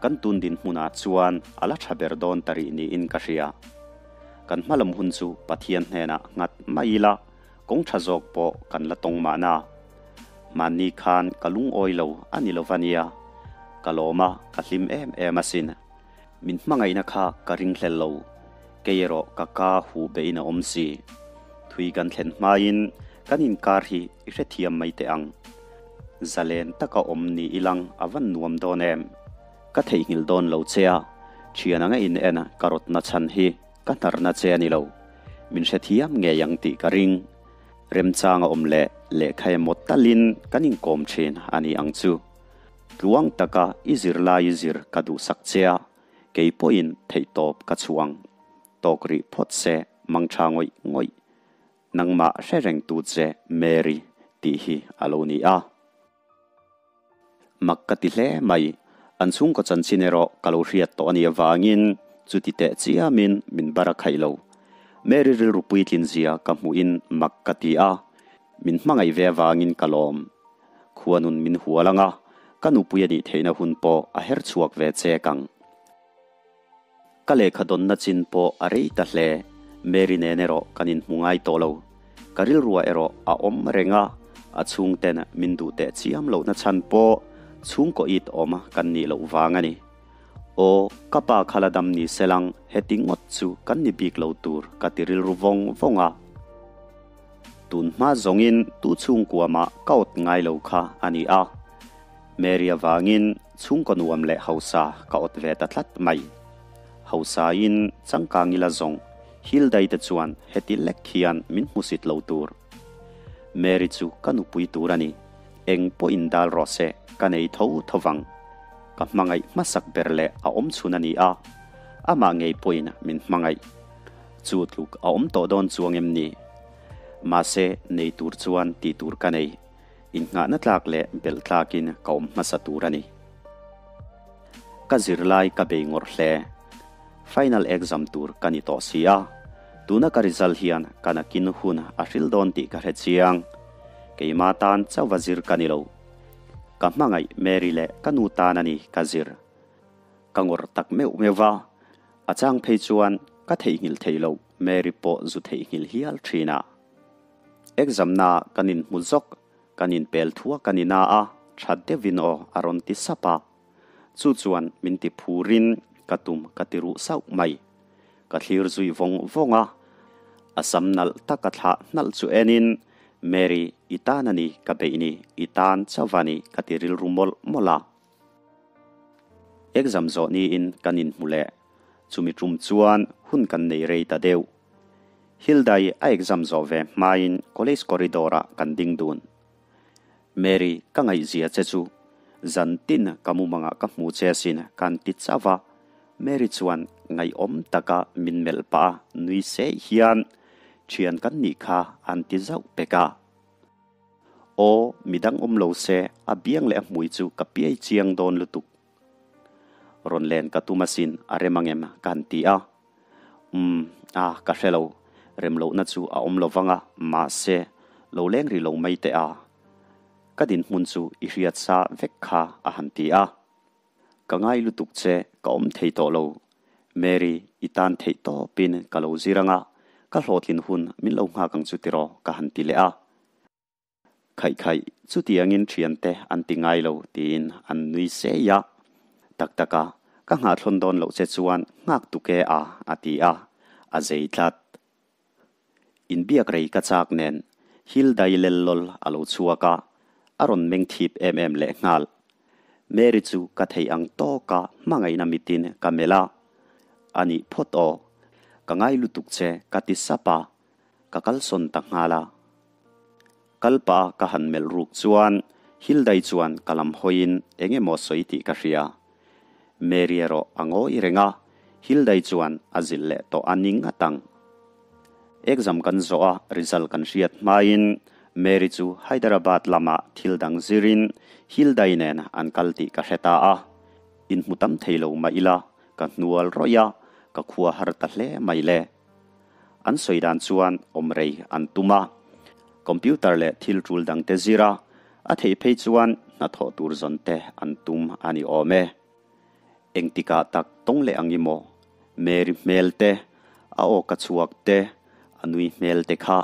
kan tun dinhmunah chuan a la tha ber dawn ta rih niin ka hria. Kan hmalam hun chu Pathian hnenah nghat mai ila, kawng tha zawk pawh kan la tawng mahna. Hmanni khan ka lungawi lo a ni lo va nia. Ka lawm a, ka hlim em em asin. Min hmangaihna kha ka ringhlel lo, kei erawh ka ka huh bein a awm si. Thui kan thlen hmain kan inkar hi i hrethiam mai teh ang. Zalen taka awm ni ilang a van nuam dawn em? Ka theihnghilh dawn lo che a, thian anga in en ka rawtna chhan hi ka hnarna che a ni lo. Min hrethiam ngei ang tih ka ring. Remchang a awm leh lehkha emaw talin kan inkawm thin a ni ang chu. Tluang taka i zirlai i zir ka duhsak che a, kei pawhin theihtawp ka chhuang. Tawk rih phawt se mangtha ngawih ngawih. Nangmah hre reng tu che Mary tih hi a lo ni a. Mak ka ti hle mai, an chhungkaw chanchin erawh ka lo hriat tawh a nih avangin chuti teh chiamin min bar a khaih lo. Mary rilru puitlin zia ka hmuhin mak ka ti a, min hmangaih ve avangin ka lawm. Khuanun min hual anga ka nupui a nih theihna hun pawh a her chhuak ve chek ang. Ka lehkha dawnna chin pawh a rei ta hle. Mary nen erawh kan inhmu ngai tawh lo. Ka rilruah erawh a awm reng a, a chhungten min duh teh chiam lohna chhan pawh chhungkaw it awm kan nih loh vang a ni. Aw, ka pa kha la dam ni selang heti ngawt chu kan ni bik lo tur ka ti rilru vawng vawng a. Tun hma zawngin tu chhungkua mah ka awt ngai lo kha a ni a. Mary avangin chhungkaw nuam leh hausa ka awt ve ta tlat mai. Hausain changkang ila zawng Hildai te chuan heti lek hian min hmusit lo tur. Mary chu ka nupui tur a ni. Eng pawhin dal rawh se ka nei tho tho vang. Ka hmangaih hmasak ber leh a awm chhun a ni a, amah ngei pawhin min hmangaih. Chu tluk a awm tawh dawn chuang em ni? Mahse nei tur chuan tih tur ka nei. Innghahna tlak leh belh tlakin ka awm hmasa tur a ni. Ka zirlai ka bei ngawrh hle. Final exam tur ka ni tawh si a, tuna ka result hian ka nakin hun a hril dawn tih ka hre chiang. Keima tan chauva zir ka ni lo. Ka hmangaih Mary leh ka nu tan a ni ka zir. Ka ngawrh tak meuh meuh va, a chang phei chuan ka theihnghilh thei loh Mary pawh zu theihnghilh hial thin a. Exam na kan inhmu zawk, kan inpel thuak a ni na a, tha deuhin aw a rawn ti sap a. Chu chuan min ti phurin ka tum ka ti ruh sauh mai. Ka thlir zui vawng vawng a, a sam nalh tak a thlah hnalh chu enin, Mary, i tan a ni ka beih ni, i tan chauh a ni ka ti rilru mawlh mawlh a. Exam zawh niin kan inhmu leh, chumi tum chuan hun kan nei rei ta deuh. Hildai a exam zawh ve hmain college corridor ah kan ding dun. Mary, ka ngaihzia che chu zan tin ka mumangah ka hmu che asin kan ti chauh a, Mary chuan ngaihawm taka min melh pah a nui seh hian thian kan nih kha an ti zauh pek a. Aw, midang awm lo se a biang leh a hmui chu ka piai chiang dawn lutuk. Rawn len ka tum asin a rem angem ka han ti a. Umm, a, ka hre lo. Rem lohna chu a awm lo vang a, mahse, lo leng rih lo mai teh a. Ka dinhmun chu i hriat sa vek kha a han ti a. Ka ngai lutuk che, ka awm thei tawh lo. Mary, i tan theih tawpin ka lo zir ang a, ka hlawhtlin hun min lo nghak ang chu tiraw ka han ti leh a. Khaih khaih, chutiangin thiante an ti ngai lo tiin an nui sei a. Tak tak a, ka nghah thlawn dawn loh che chuan nghak tuk e a, a ti a, a zei tlat. Inbiak rei ka chak nen Hildai lel lawl a lo chhuak a, a rawn meng thip em em lehnghal. Mary chu ka theih ang tawka hmangaihna mitin ka melh a, A nih phawt aw, ka ngai lutuk che ka ti sap a, ka kalsawn ta nghal a. Kal pah ka han melh ruk chuan Hildai chuan ka lam hawiin eng emaw sawi tih ka hria. Mary erawh a ngawi reng a, Hildai chuan a zilh leh tawh a ni ngat ang. Exam kan zawh a, result kan hriat hmain Mary chu Hyderabad lamah thil dang zirin Hildai nen an kal tih ka hre ta a. Inhmu tam thei lo mah ila ka hnual rawih a, ka khua har ta hle mai le. An sawi dan chuan awm rei an tum a, computer leh thil tul dangte zir a, a theih phei chuan hnathawh tur zawn te an tum a ni awm e. Engtikah tak tawng leh ang i maw? Mary hmel te, a aw ka chhuak te, a nui hmel te kha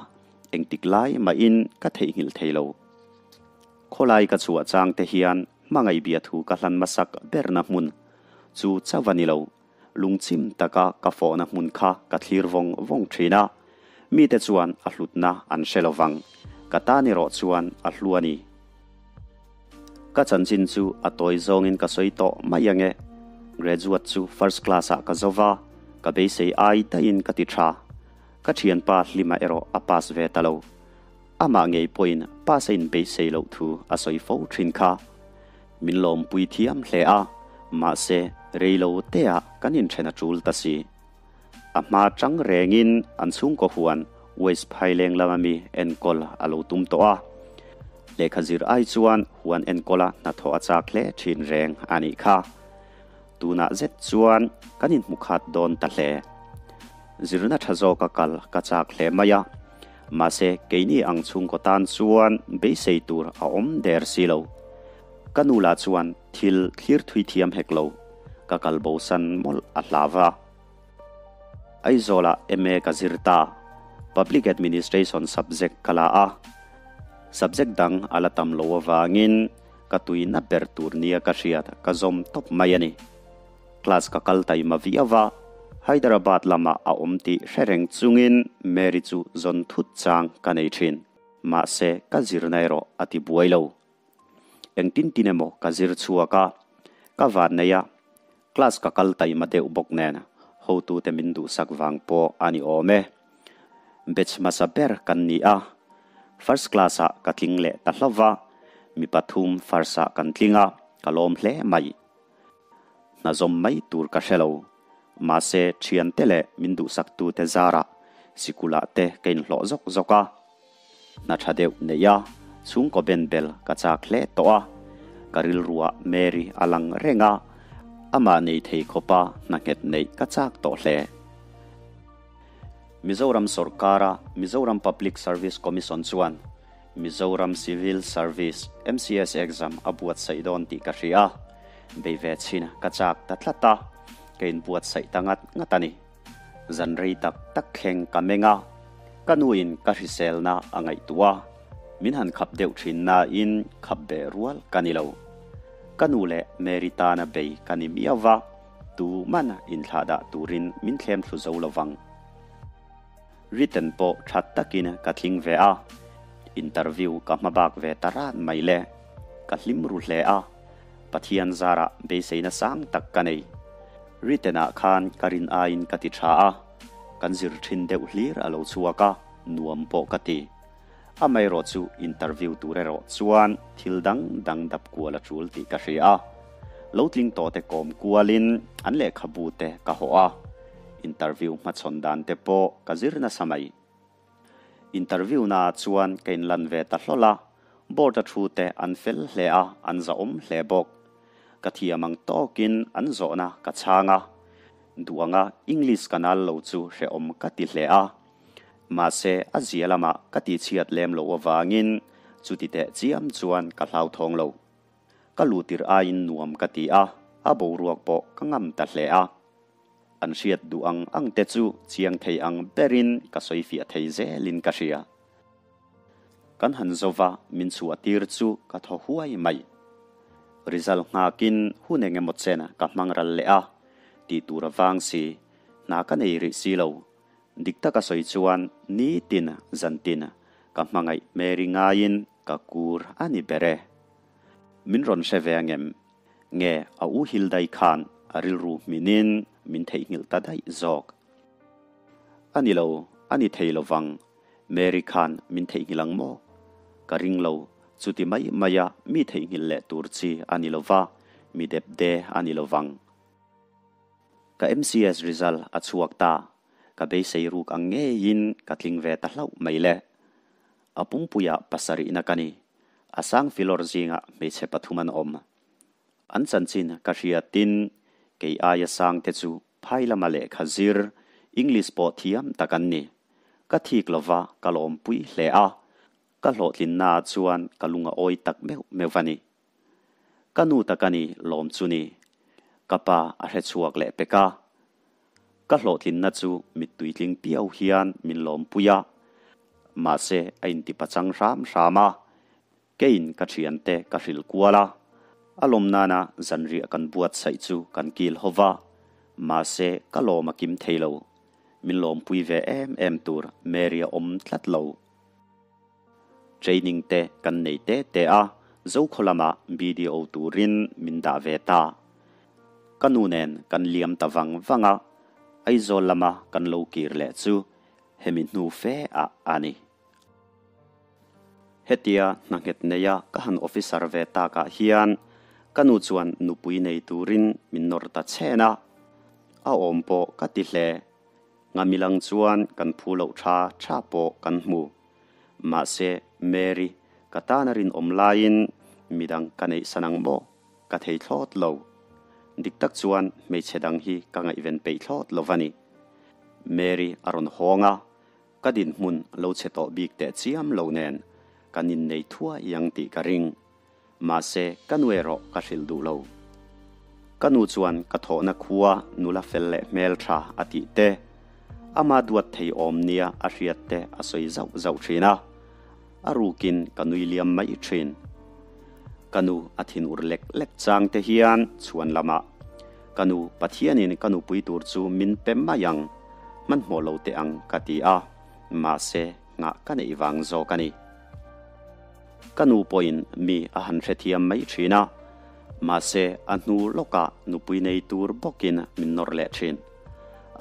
engtik lai mahin ka theihnghilh thei lo. Khawlai ka chhuah chang te hian hmangaih biathu ka hlan hmasak berna hmun chu chauh a ni lo. Lungchim taka ka fawhna hmun kha ka thlir vawng vawng thin a, mite chuan a hlutna an hre lo vang. Ka tan erawh chuan a hlu a ni. Ka chanchin chu a tawi zawngin ka sawi tawh mai ange. Graduate chu first class ah ka zo va, ka beisei ai daihin ka ti tha. Ka thianpa Hlima erawh a pass ve ta lo. Amah ngei pawhin pass a inbeisei loh thu a sawi fo thin kha. Min lawmpui thiam hle a, mahse reilo teah kan inthen a tul ta si. A hma chang rengin an chhungkaw huan West Phaileng lama mi enkawl a lo tum tawh a. Lehkha zir ai chuan huan enkawla hnathawh a chak hle thin reng a nih kha. Tunah zet chuan kan inhmu khat dawn ta hle. Zirna tha zawka kal ka chak hle mai a, mahse keini ang chhungkaw tan chuan beisei tur a awm der si lo. Ka nu lah chuan thil thlir thui thiam hek lo, ka kal bosan mawlh a hlau va. Aizawlah MA ka zir ta, Public Administration subject ka la a, subject dang a la tam lo avangin ka tuina ber tur nia ka hriat ka zawm tawp mai a ni. Class ka kal taima viau a, Hyderabad lamah a awm tih hre reng chungin Mary chu zawn thut chang ka nei thin. Mahse, ka zirna erawh a ti buai lo. Engtin tin emaw ka zir chhuak a, ka van nei a, class ka kal taima deuh bawk nen hotute min duhsak vang pawh a ni awm e. Batch hmasa ber kan ni a, first class ah ka tling leh ta hlauh va, mi pathum first ah kan tling a, ka lawm hle mai. Hna zawm mai tur ka hre lo. Mahse, thiante leh min duhsaktute zarah sikulah te ka inhlawh zawk zawk a. Hna tha deuh neih a, chhungkaw ben bel ka chak hle tawh a. Ka rilruah Mary a lang reng a, amah nei thei khawpa hna nghet neih ka chak tawh hle. Mizoram sawrkara Mizoram Public Service Commission chuan Mizoram Civil Service, MCS, exam a buatsaih dawn tih ka hria a, bei ve chhin ka chak ta tlat a, ka inbuatsaih ta ngat ngat a ni. Zan rei tak tak thleng ka meng a, ka nuin ka hriselna a ngaihtuah a, min han khap deuh thin nain khap beh rual ka ni lo. Ka nu leh Mary tana bei ka ni miau va, tu man inthlahdah turin min thlem thlu zo lo vang. Written pawh that takin ka tling ve a, interview ka hma bak ve ta ran mai le. Ka hlim ru hle a, Pathian zarah beiseina sang tak ka nei. Written ah khan ka rin aiin ka ti tha a, kan zir thin deuh hlir a lo chhuak a, nuam pawh ka ti. Amaherawh chu interview tur erawh chuan thil dang dang dap kual a tul tih ka hria a. Lo tling tawh te kawm kualin an lehkhabu te ka hawh a, interview hmachhawn dan te pawh ka zir nasa mai. Interview naah chuan ka inlan ve ta hlawl a, board a thu te an fel hle a, an zahawm hle bawk. Ka thiam ang tawkin an zawhna ka chhang a, duh anga English ka nal lo chu hrehawm ka ti hle a. Mahse, a zia lamah ka tihchhiat lem loh avangin chuti teh chiam chuan ka hlauthawng lo. Ka luhtir aiin nuam ka ti a, a boruak pawh ka ngam ta hle a. An hriat duh ang ang te chu chiang thei ang berin ka sawi fiah thei zelin ka hria. Kan han zova min chhuah tir chu ka thaw huai mai. Result nghakin hun eng emaw chen ka hmang ral leh a, tih tur a vang si, hna ka nei rih si lo. Dik taka sawi chuan nitin zantin ka hmangaih Mary ngaiin ka kur a ni ber e. Min rawn hre ve angem? Nge a u Hildai khan a rilru hminin min theihnghilh ta daih zawk? A ni lo, a ni thei lo vang. Mary khan min theihnghilh ang maw? Ka ring lo, chuti mai maia mi theihnghilh leh tur chi a ni lo va, mi depde a ni lo vang. Ka MCS result a chhuak ta, ka beisei ruk ang ngeiin ka tling ve ta hlauh mai le. A pumpuiah pasarihna ka ni. A sang filawr zingah hmeichhe pathum an awm. An chanchin ka hriatin kei aia sangte chu phai lama lehkha zir, English pawh thiam tak an ni. Ka thik lova ka lawmpui hle a, ka hlawhtlinnaah chuan ka lung a awi tak meuh meuh a ni. Ka nu tak a ni lawm chu ni. Ka pa a hre chhuak leh pek a. Ka hlawhtlinna chu mittui tling piau hian min lawmpui a. Mahse a inti pachang hram hram a. Keiin ka thiante ka hrilh kual a. A lawm nana zanriah kan buatsaih chu kan kil ho va. Mahse, ka lawm a kim thei lo. Min lawmpui ve em em tur Mary a awm tlat lo. Training te kan nei te te a, Zokhaw lamah BDO turin min dah ve ta. Ka nu nen kan liam ta vang vang a, Aizawl lama kan lo kir leh chu hemi hnu fe ah a ni. Hetia hna nghet neia ka han officer ve takah hian ka nu chuan nupui nei turin min nawr ta chhen a, a awm pawh ka ti hle. Ngamilang chuan kan phu loh tha tha pawh kan hmu. Mahse, Mary, ka tana rinawm laiin midang ka neih san ang maw? Ka thei thlawt lo. Dik tak chuan hmeichhe dang hi ka ngaihven peih thlawt lo va ni. Mary a rawn hawng a, ka dinhmun lo chhe tawh bik teh chiam lo nen kan innei thuai ang tih ka ring. Mahse, ka nu erawh ka hrilh duh lo. Ka nu chuan ka thawhna khua nula fel leh hmel tha a tih te, ama duat thei awm nia a hriat te a sawi zauh zauh thin a, a rukin ka nui liam mai thin. Ka nu a thin ur lek lek chang te hian chhuan lamah, Ka nu, Pathianin ka nupui tur chu min pe mai ang, hmanhmawh lo teh ang ka ti a, mahse nghah ka neih vang zawk a ni. Ka nu pawhin mi a han hrethiam mai thin a, mahse a hnu lawkah nupui nei tur bawkin min nawr leh thin.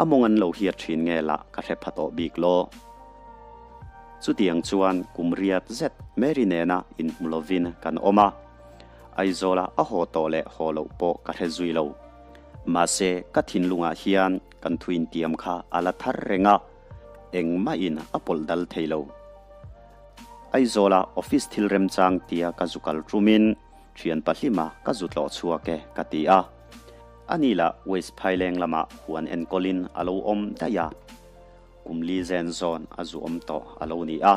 A mawng an lo hiat thin nge lah ka hre pha tawh bik lo. Chutiang chuan kum riat zet Mary nena inhmu lovin kan awm a, Aizawla a haw tawh leh haw loh pawh ka hre zui lo. Mahse ka thinlungah hian kan thuintiam kha a la thar reng a, engmahin a pawlh dal thei lo. Aizawla office thil remchang tia ka zu kal ṭumin ṭhian pahlima ka zu tlawh chhuak e ka ti a. Ani lah West Phaileng lamah huan enkawlin a lo awm daih a, kum li zen zawn a zu awm tawh a lo ni a,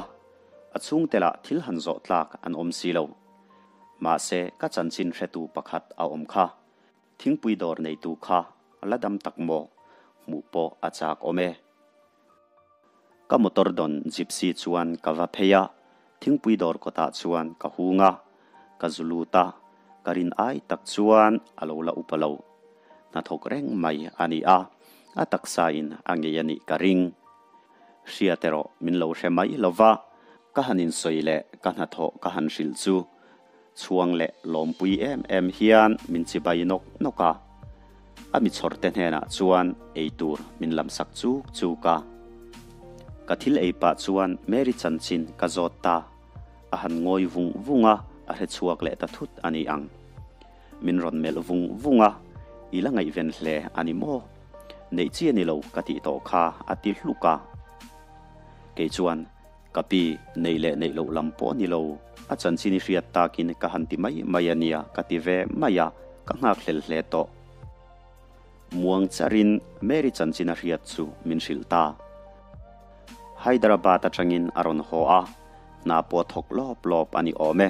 a chhungte lah thil han zawh tlak an awm si lo. Mahse ka chanchin hretu pakhat a awm kha. Thingpui dawr neitu kha la dam tak maw? Hmuh pawh a chak awm e. Ka motor dawn gypsy chuan ka va phei a, thingpui dawr kawtah chuan ka hung a, ka zu lut a, ka rin ai tak chuan a lo la upa lo. Hnathawk reng mai a ni a, a taksa in a ngei a nih ka ring. Hriat erawh min lo hre mai lo va, ka han insawi leh ka hnathawh ka han hrilh chu Chhuang leh lawmpui em em hian min chibai nawk nawk a, a mi chhawrte hnenah chuan ei tur min lam sak chuk chuk a. Ka thil ei pah chuan Mary chanchin ka zawt ta, a han ngawi vung vung a, a hre chhuak leh ta thut a ni ang. Min rawn melh vung vung a, I la ngaihven hle a ni maw? Neih chi a ni lo ka tih tawh kha a ti hluk a. Kei chuan Ka pi, neih leh neih loh lam pawh a ni lo, a chanchin i hriat takin ka han ti mai mai a nia ka ti ve mai a, ka nghakhlel hle tawh. Muang charin Mary chanchin a hriat chu min hrilh ta. Hyderabad atangin a rawn haw a, hna pawh a thawk lawp lawp a ni awm e.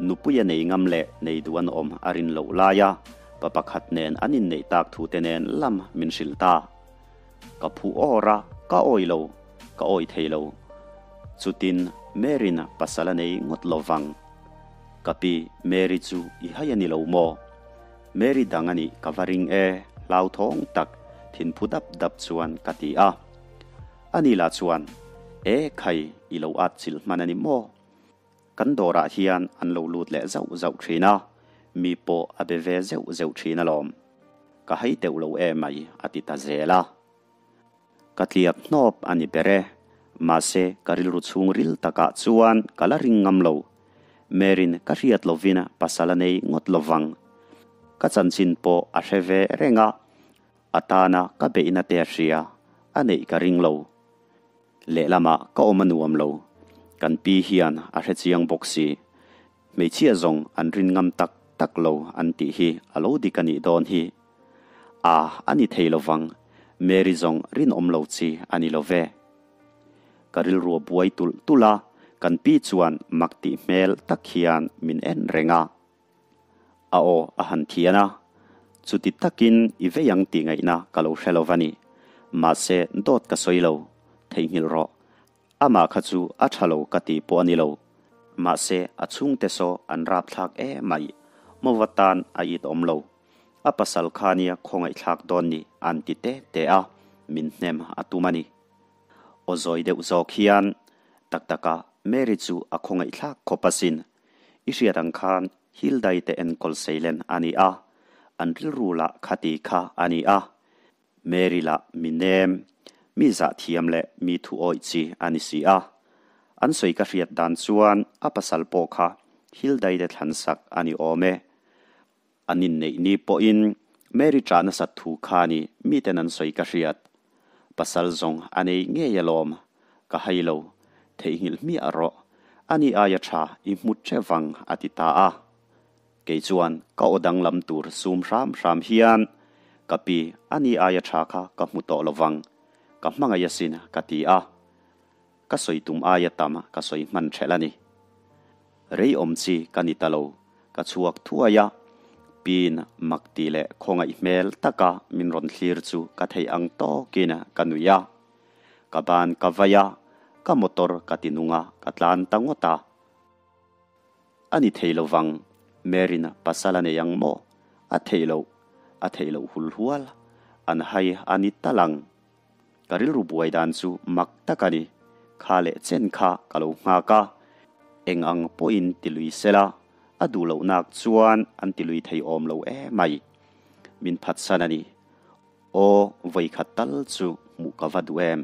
Nupuia nei ngam leh nei duh an awm a rin loh laia pa pakhat nen an inneih tak thu te nen lam min hrilh ta. Ka phu awr a, ka awi lo, ka awi thei lo. Chutin Mary'n pasal a nei ngawt lo vang. Ka pi, Mary chu i hai a ni lo maw? Mary dang a nih ka va ring e, hlauthawng tak, thinphu dap dap chuan ka ti a. Ani lah chuan, E khai, i lo at chilh hman a ni maw? Kan dawrah hian an lo lut leh zauh zauh thin a, mi pawh a be ve zeuh zeuh thin alawm. Ka hei teuh lo emai a ti ta zel a. Ka tliak hnawp a ni ber e, mahse ka rilru chhung ril takah chuan ka la ring ngam lo. Mary'n ka hriat lovin pasal a nei ngawt lovang. Ka chanchin pawh a hre ve reng a, a tana ka beihna te a hria, a neih ka ring lo. Lehlamah ka awm a nuam lo. Kan pi hian a hre chiang bawk si. Hmeichhia zawng an rin ngam tak tak lo an tih hi a lo dik a nih dawn hi. A, a ni thei lo vang. Mary zawng rinawm lo chi a ni lo ve. Ka rilru a buai tulh tulh a, kan pi chuan mak tih hmel tak hian min en reng a. A aw a han thian a, Chuti takin i vei ang tih ngaihna ka lo hre lo va ni. Mahse, dawt ka sawi lo, theihnghilh rawh. Amah kha chu a tha lo ka tih pawh a ni lo. Mahse, a chhungte saw an rapthlak emai, Mova tan a it awm lo. A pasal kha nia khawngaihthlak dawn ni an ti te te a, min hnem a tum a ni. Aw zawi deuh zawk hian, Tak taka Mary chu a khawngaihthlak khawp asin. I hriat ang khan Hildai te enkawl seilen a ni a, an rilru lah khati kha a ni a. Mary lah mi nem, mi zahthiam leh mi thu awih chi a ni si a. An sawi ka hriat dan chuan a pasal pawh kha Hildai te thlansak a ni awm e. An inneih ni pawhin Mary ṭah nasat thu kha ni miten an sawi ka hriat. Pasal zawng a nei ngei alawm, ka hai lo, theihnghilh hmiah rawh, ani aia ṭha i hmu ṭeuh vang a ti ta a. Kei chuan ka aw danglam tur sum hram hram hian, Ka pi, ani aia ṭha kha ka hmu tawh lo vang, ka hmangaih asin ka ti a. Ka sawi tum aia tam ka sawi hman ṭhelh a ni. Rei awm chi ka ni ta lo, ka chhuak thuai a, Pin mak tih leh khawngaih hmel taka min rawn thlir chu ka theih ang tawkin ka nui a. Ka ban ka vai a, ka motor ka ti nung a, ka tlan ta ngawt a. A ni thei lo vang, Mary'n pasal a nei ang maw? A theih loh, a theih loh hul hual, an hai a ni tal ang. Ka rilru buai dan chu mak tak a ni. Kha leh chen kha ka lo nghak a, eng ang pawhin ti lui sela, a duh loh nak chuan an ti lui thei awm lo emai. Min phatsan a ni. Aw, vawikhat tal chu hmuh ka va duh em?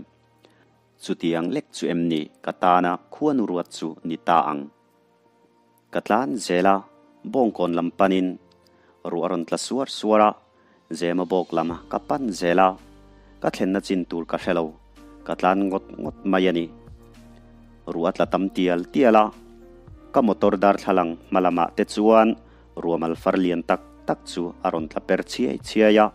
Chutiang lek chu em ni ka tana khuanu ruat chu ni ta ang? Ka tlan zel a, bawngkawn lam panin ruah a rawn tla suar suar a, zema bawk lam ka pan zel a, ka thlenna chin tur ka hre lo, ka tlan ngawt ngawt mai a ni. Ruah a tla tam tial tial a, ka motor darthlalang hma lamah te chuan ruahmal far lian tak tak chu a rawn tla per chhiai chhiai a.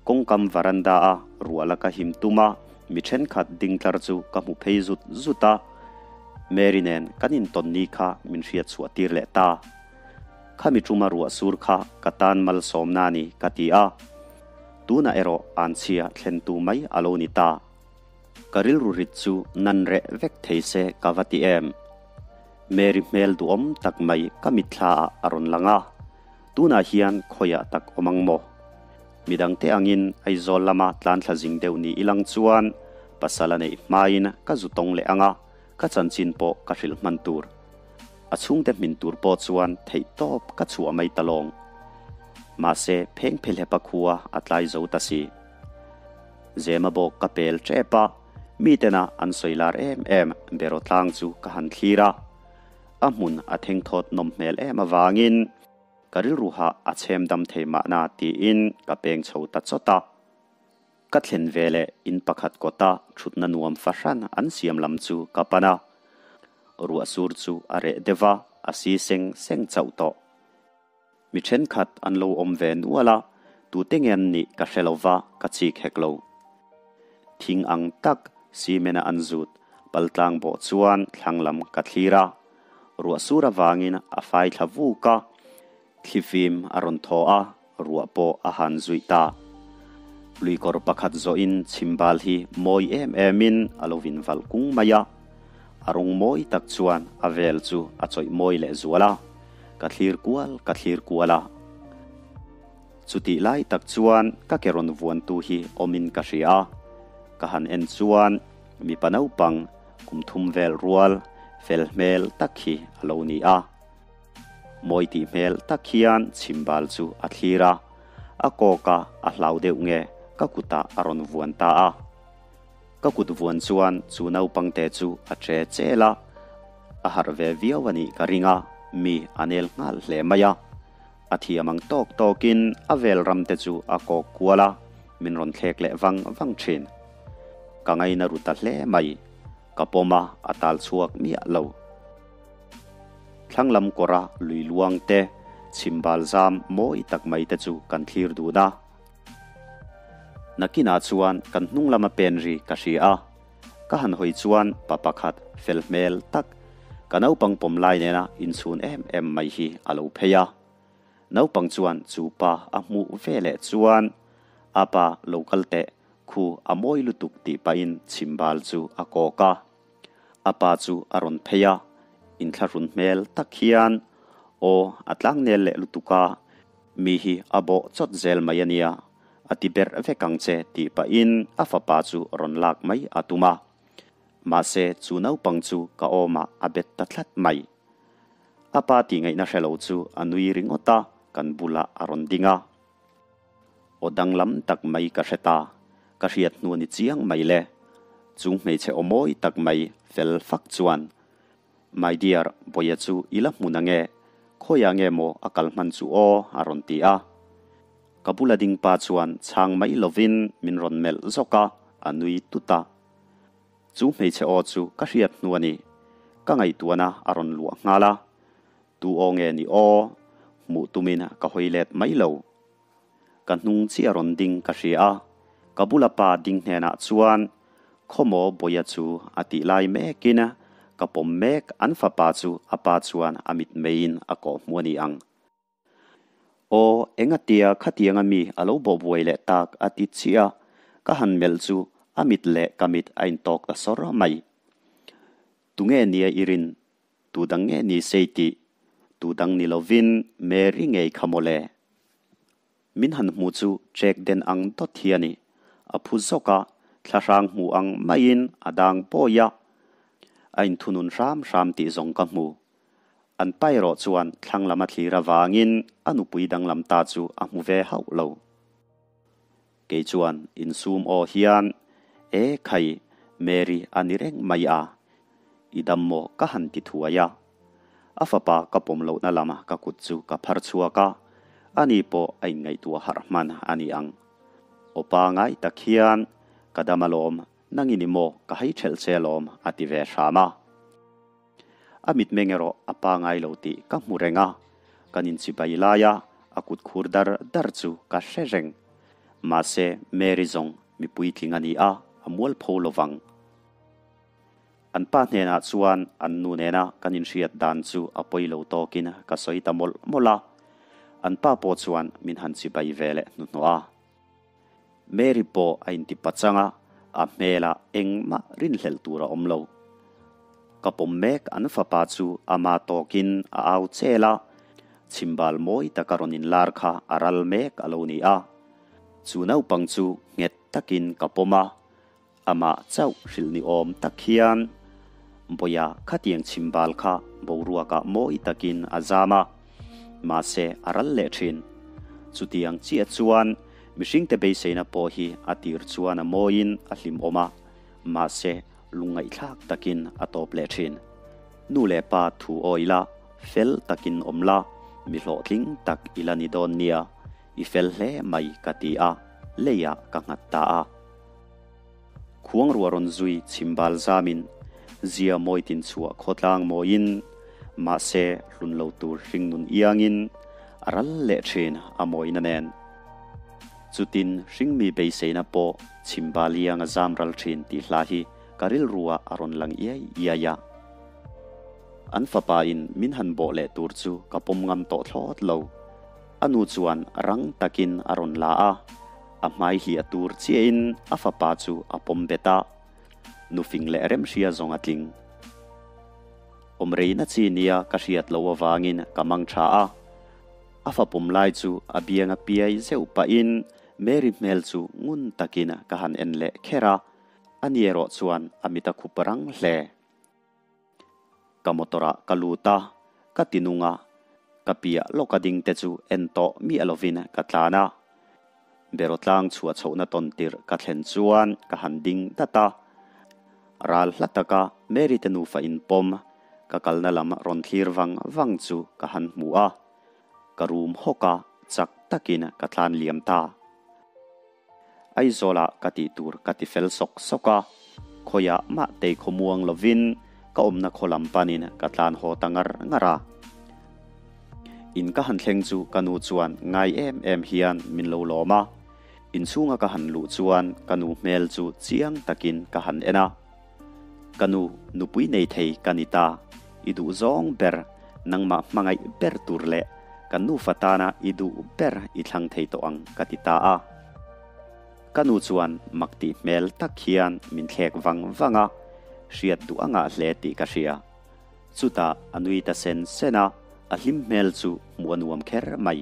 Kawngkam varanda a ruah la ka him tum a, mi thenkhat ding tlar chu ka hmu phei zut zut a. Mary nen kan intawn ni kha min hriat chhuah tir leh ta. Khami tuma ruah sur kha ka tan malsawmna ni ka ti a. Tunah erawh anchhia thlentu mai a lo ni ta. Ka rilru rit chu nan reh vek thei se ka va ti em. Mary hmel duhawm tak mai ka mitthla ah a rawn lang a. Tunah hian khawiah tak awm ang maw? Midangte angin Aizawl lama tlanthla zing deuh ni ilang chuan pasal a neih hmain ka zu tawng leh ang a, ka chanchin pawh ka hrilh hman tur. A chhungte hmin tur pawh chuan theih tawp ka chhuah mai ta lawng. Mahse pheng phelhepa khua a tlai zo ta si. Zema bawk ka pel tep a, mitena an sawi lar em em beraw tlang chu ka han thlir a. A hmun a thengthawt nawm hmel em avangin ka rilru hah a chhem dam thei mahna tiin ka peng chho ta chawt a. Ka thlen ve leh in pakhat kawta thutna nuam fahran an siam lam chu ka pan a. Ruah sur chu a reh deuh a, a si seng seng chauh tawh. Mi thenkhat an lo awm ve nual a, tute nge an nih ka hre lo va, ka chik hek lo. Thing ang tak cement a an zut paltlang bawh chuan thlang lam ka thlir a, ruah sur avangin a fai thla vuk a, thlifim a rawn thaw a, ruah pawh a han zuih ta. Luikawr pakhat zawhin chhimbal hi mawi em emin a lo invalh kung mai a, a rawng mawi tak chuan a vel chu a chawih mawi leh zual a. Ka thlir kual ka thlir kual a. Chutih lai tak chuan ka ke rawn vuantu hi awmin ka hria a. Ka han en chuan mipa naupang kum thum vel rual fel hmel tak hi a lo ni a. Mawi tih hmel tak hian chhimbal chu a thlir a. A kawk a, a hlau deuh nge ka kutah a rawn vuan ta a. Ka kut vuan chuan chu naupangte chu a che chel a, a harh ve viau a nih ka ring a, mi a nel nghal hle mai a. A thiam ang tawk tawkin a vel ram te chu a kawk kual a, min rawn thlek leh vang vang thin. Ka ngaina ru ta hle mai, ka pawm a, a tal chhuak miah lo. Thlang lam kawra lui luang te, chhimbal zam mawi tak mai te chu kan thlir dun a. Nakinah chuan kan hnung lama pen ri ka hria a, ka han hawi chuan pa pakhat fel hmel tak, ka naupang pawm lai nena inchhun em em mai hi a lo phei a. Naupang chuan chu pa a hmuh ve leh chuan, A pa lo kal teh, khu a mawi lutuk tih pahin chhimbal chu a kawk a. A pa chu a rawn phei a, inthlahrun hmel tak hian, Aw, a tlangnel leh lutuk a. Mi hi a bawh chawt zel mai a nia, a ti berh vek ang che tih pahin a fapa chu rawn lak mai a tum a. Mahse chu naupang chu ka awmah a bet ta tlat mai. A pa tih ngaihna hre lo chu a nui ringawt a, kan bulah a rawn ding a. Aw danglam tak mai ka hre ta, ka hriat hnu a ni chiang mai le. Chung hmeichhe aw mawi tak mai fel fak chuan, My dear, Bawia chu i la hmu nange? Khawiah nge maw a kal hman chu aw? a rawn ti a. Ka bula ding pa chuan chhang mai lovin min rawn melh zawk a, a nui tut a. Chu hmeichhe aw chu ka hriat hnu a ni. Ka ngaihtuahna a rawn luah nghal a. Tu aw nge ni aw? Hmuh tumin ka hawi let mai lo. Ka hnung chiah rawn ding ka hria a, ka bula pa ding hnenah chuan Khawmaw Bawia chu a tih lai mekin ka pawm mek an fapa chu a pa chuan a mitmeiin a kawh hmu a ni ang. Aw, engatia khatianga mi a lo bawh buai leh tak a ti chiah a, ka han melh chu a mit leh ka mit a intawk ta sawr mai. Tunge nia i rin? Tu dang nge ni sei tih? Tu dang ni lovin Mary ngei kha mawle. Min han hmu chu chek den ang dawt hi a ni. A phu zawk a, thlahrang hmu ang maiin a dang pawi a. A inthunun hram hram tih zawng ka hmu. An pa erawh chuan thlang lam a thlir avangin a nupui danglam ta chu a hmu ve hauh lo. Kei chuan insum aw hian, E khai, Mary a ni reng mai a, i dam maw ka han ti thuai a. A fapa ka pawm lohna lama ka kut chu ka phar chhuak a, ani pawh a inngaihtuah harh hman a ni ang. Aw pangai tak hian, Ka dam alawm, nangin i maw ka hai ṭhelh che alawm a ti ve hram a. A mitmeng erawh a pangai lo tih ka hmu reng a, kan inchibai laia a kut khur dar dar chu ka hre reng. Mahse, Mary zawng mi puitling a ni a, a mualpho lo vang. An pa hnenah chuan an nu nena kan inhriat dan chu a pawi lo tawkin ka sawi ta mawlh mawlh a, an pa pawh chuan min han chibai ve leh hnuhnawh a. Mary pawh a inti pachang a, a hmelah engmah rinhlelh tur a awm lo. Ka pawm mek an fapa chu ama tawkin a au chel a, chhimbal mawi taka rawn inlar kha a ral mek a lo ni a. Chu naupang chu nghet takin ka pawm a, amah chauh hrilh ni awm tak hian Bawia khatiang chhimbal kha boruakah mawi takin a zam a, mahse a ral leh thin. Chutiang chiah chuan mihringte beiseina pawh hi a tir chuan a mawiin a hlimawm a, mahse lungngaihthlak takin a tawp leh thin. Nu leh pa thu awi la, fel takin awm la, mi hlawhtling tak i la ni dawn nia, i fel hle mai ka ti a, leiah ka nghat ta a. Khuangrua rawn zui chhimbal zamin zia mawi tin chhuah khawtlang mawiin mahse hlun lo tur hringnun iangin a ral leh thin a mawina nen. Chutin hringmi beiseina pawh chhimbal iang a zam ral thin tih hla hi ka rilruah a rawn lang iai iai a. An fapa in min han bawh leh tur chu ka pawm ngam tawh thlawt lo. A nu chuan rang takin a rawn la a. A hmai hliah tur chiahin a fapa chu a pawm bet a, nufing leh remhria zawng a tling. Awmreina chi nia ka hriat loh avangin ka mang tha a, a fa pawm lai chu a bianga piai zeuh pahin Mary hmel chu ngun takin ka han en leh kher a, ani erawh chuan a mit a khup rang hle. Ka motor ah ka lut a, ka ti nung a, ka piah lawka ding te chu en tawh miah lovin ka tlan a. Beraw tlang chhuah chhohna tawn tirh ka thlen chuan ka han ding dat a. Ral hla taka Mary te nufa inpawm ka kalna lam rawn thlir vang vang chu ka han hmu a. Ka rum hawk a, chak takin ka tlan liam ta. Aizawlah ka tih tur ka ti fel sawk sawk a, khawiah mah tei khaw muang lovin ka awmna khaw lam panin ka tlan haw ta ngar ngar a. In ka han thleng chu ka nu chuan ngai em em hian min lo lawm a, inchhunga ka han luh chuan ka nu hmel chu chiang takin ka han en a. Ka nu, nupui nei thei ka ni ta, i duh zawng ber, nangmah hmangaih ber tur leh kan nufa tana i duh ber i thlang thei tawh ang ka ti ta a. Ka nu chuan mak tih hmel tak hian min thlek vang vang a, hriat duh a ngah hle tih ka hria. Chutah a nui ta sen sen a, a hlim hmel chu hmuh a nuam kher mai.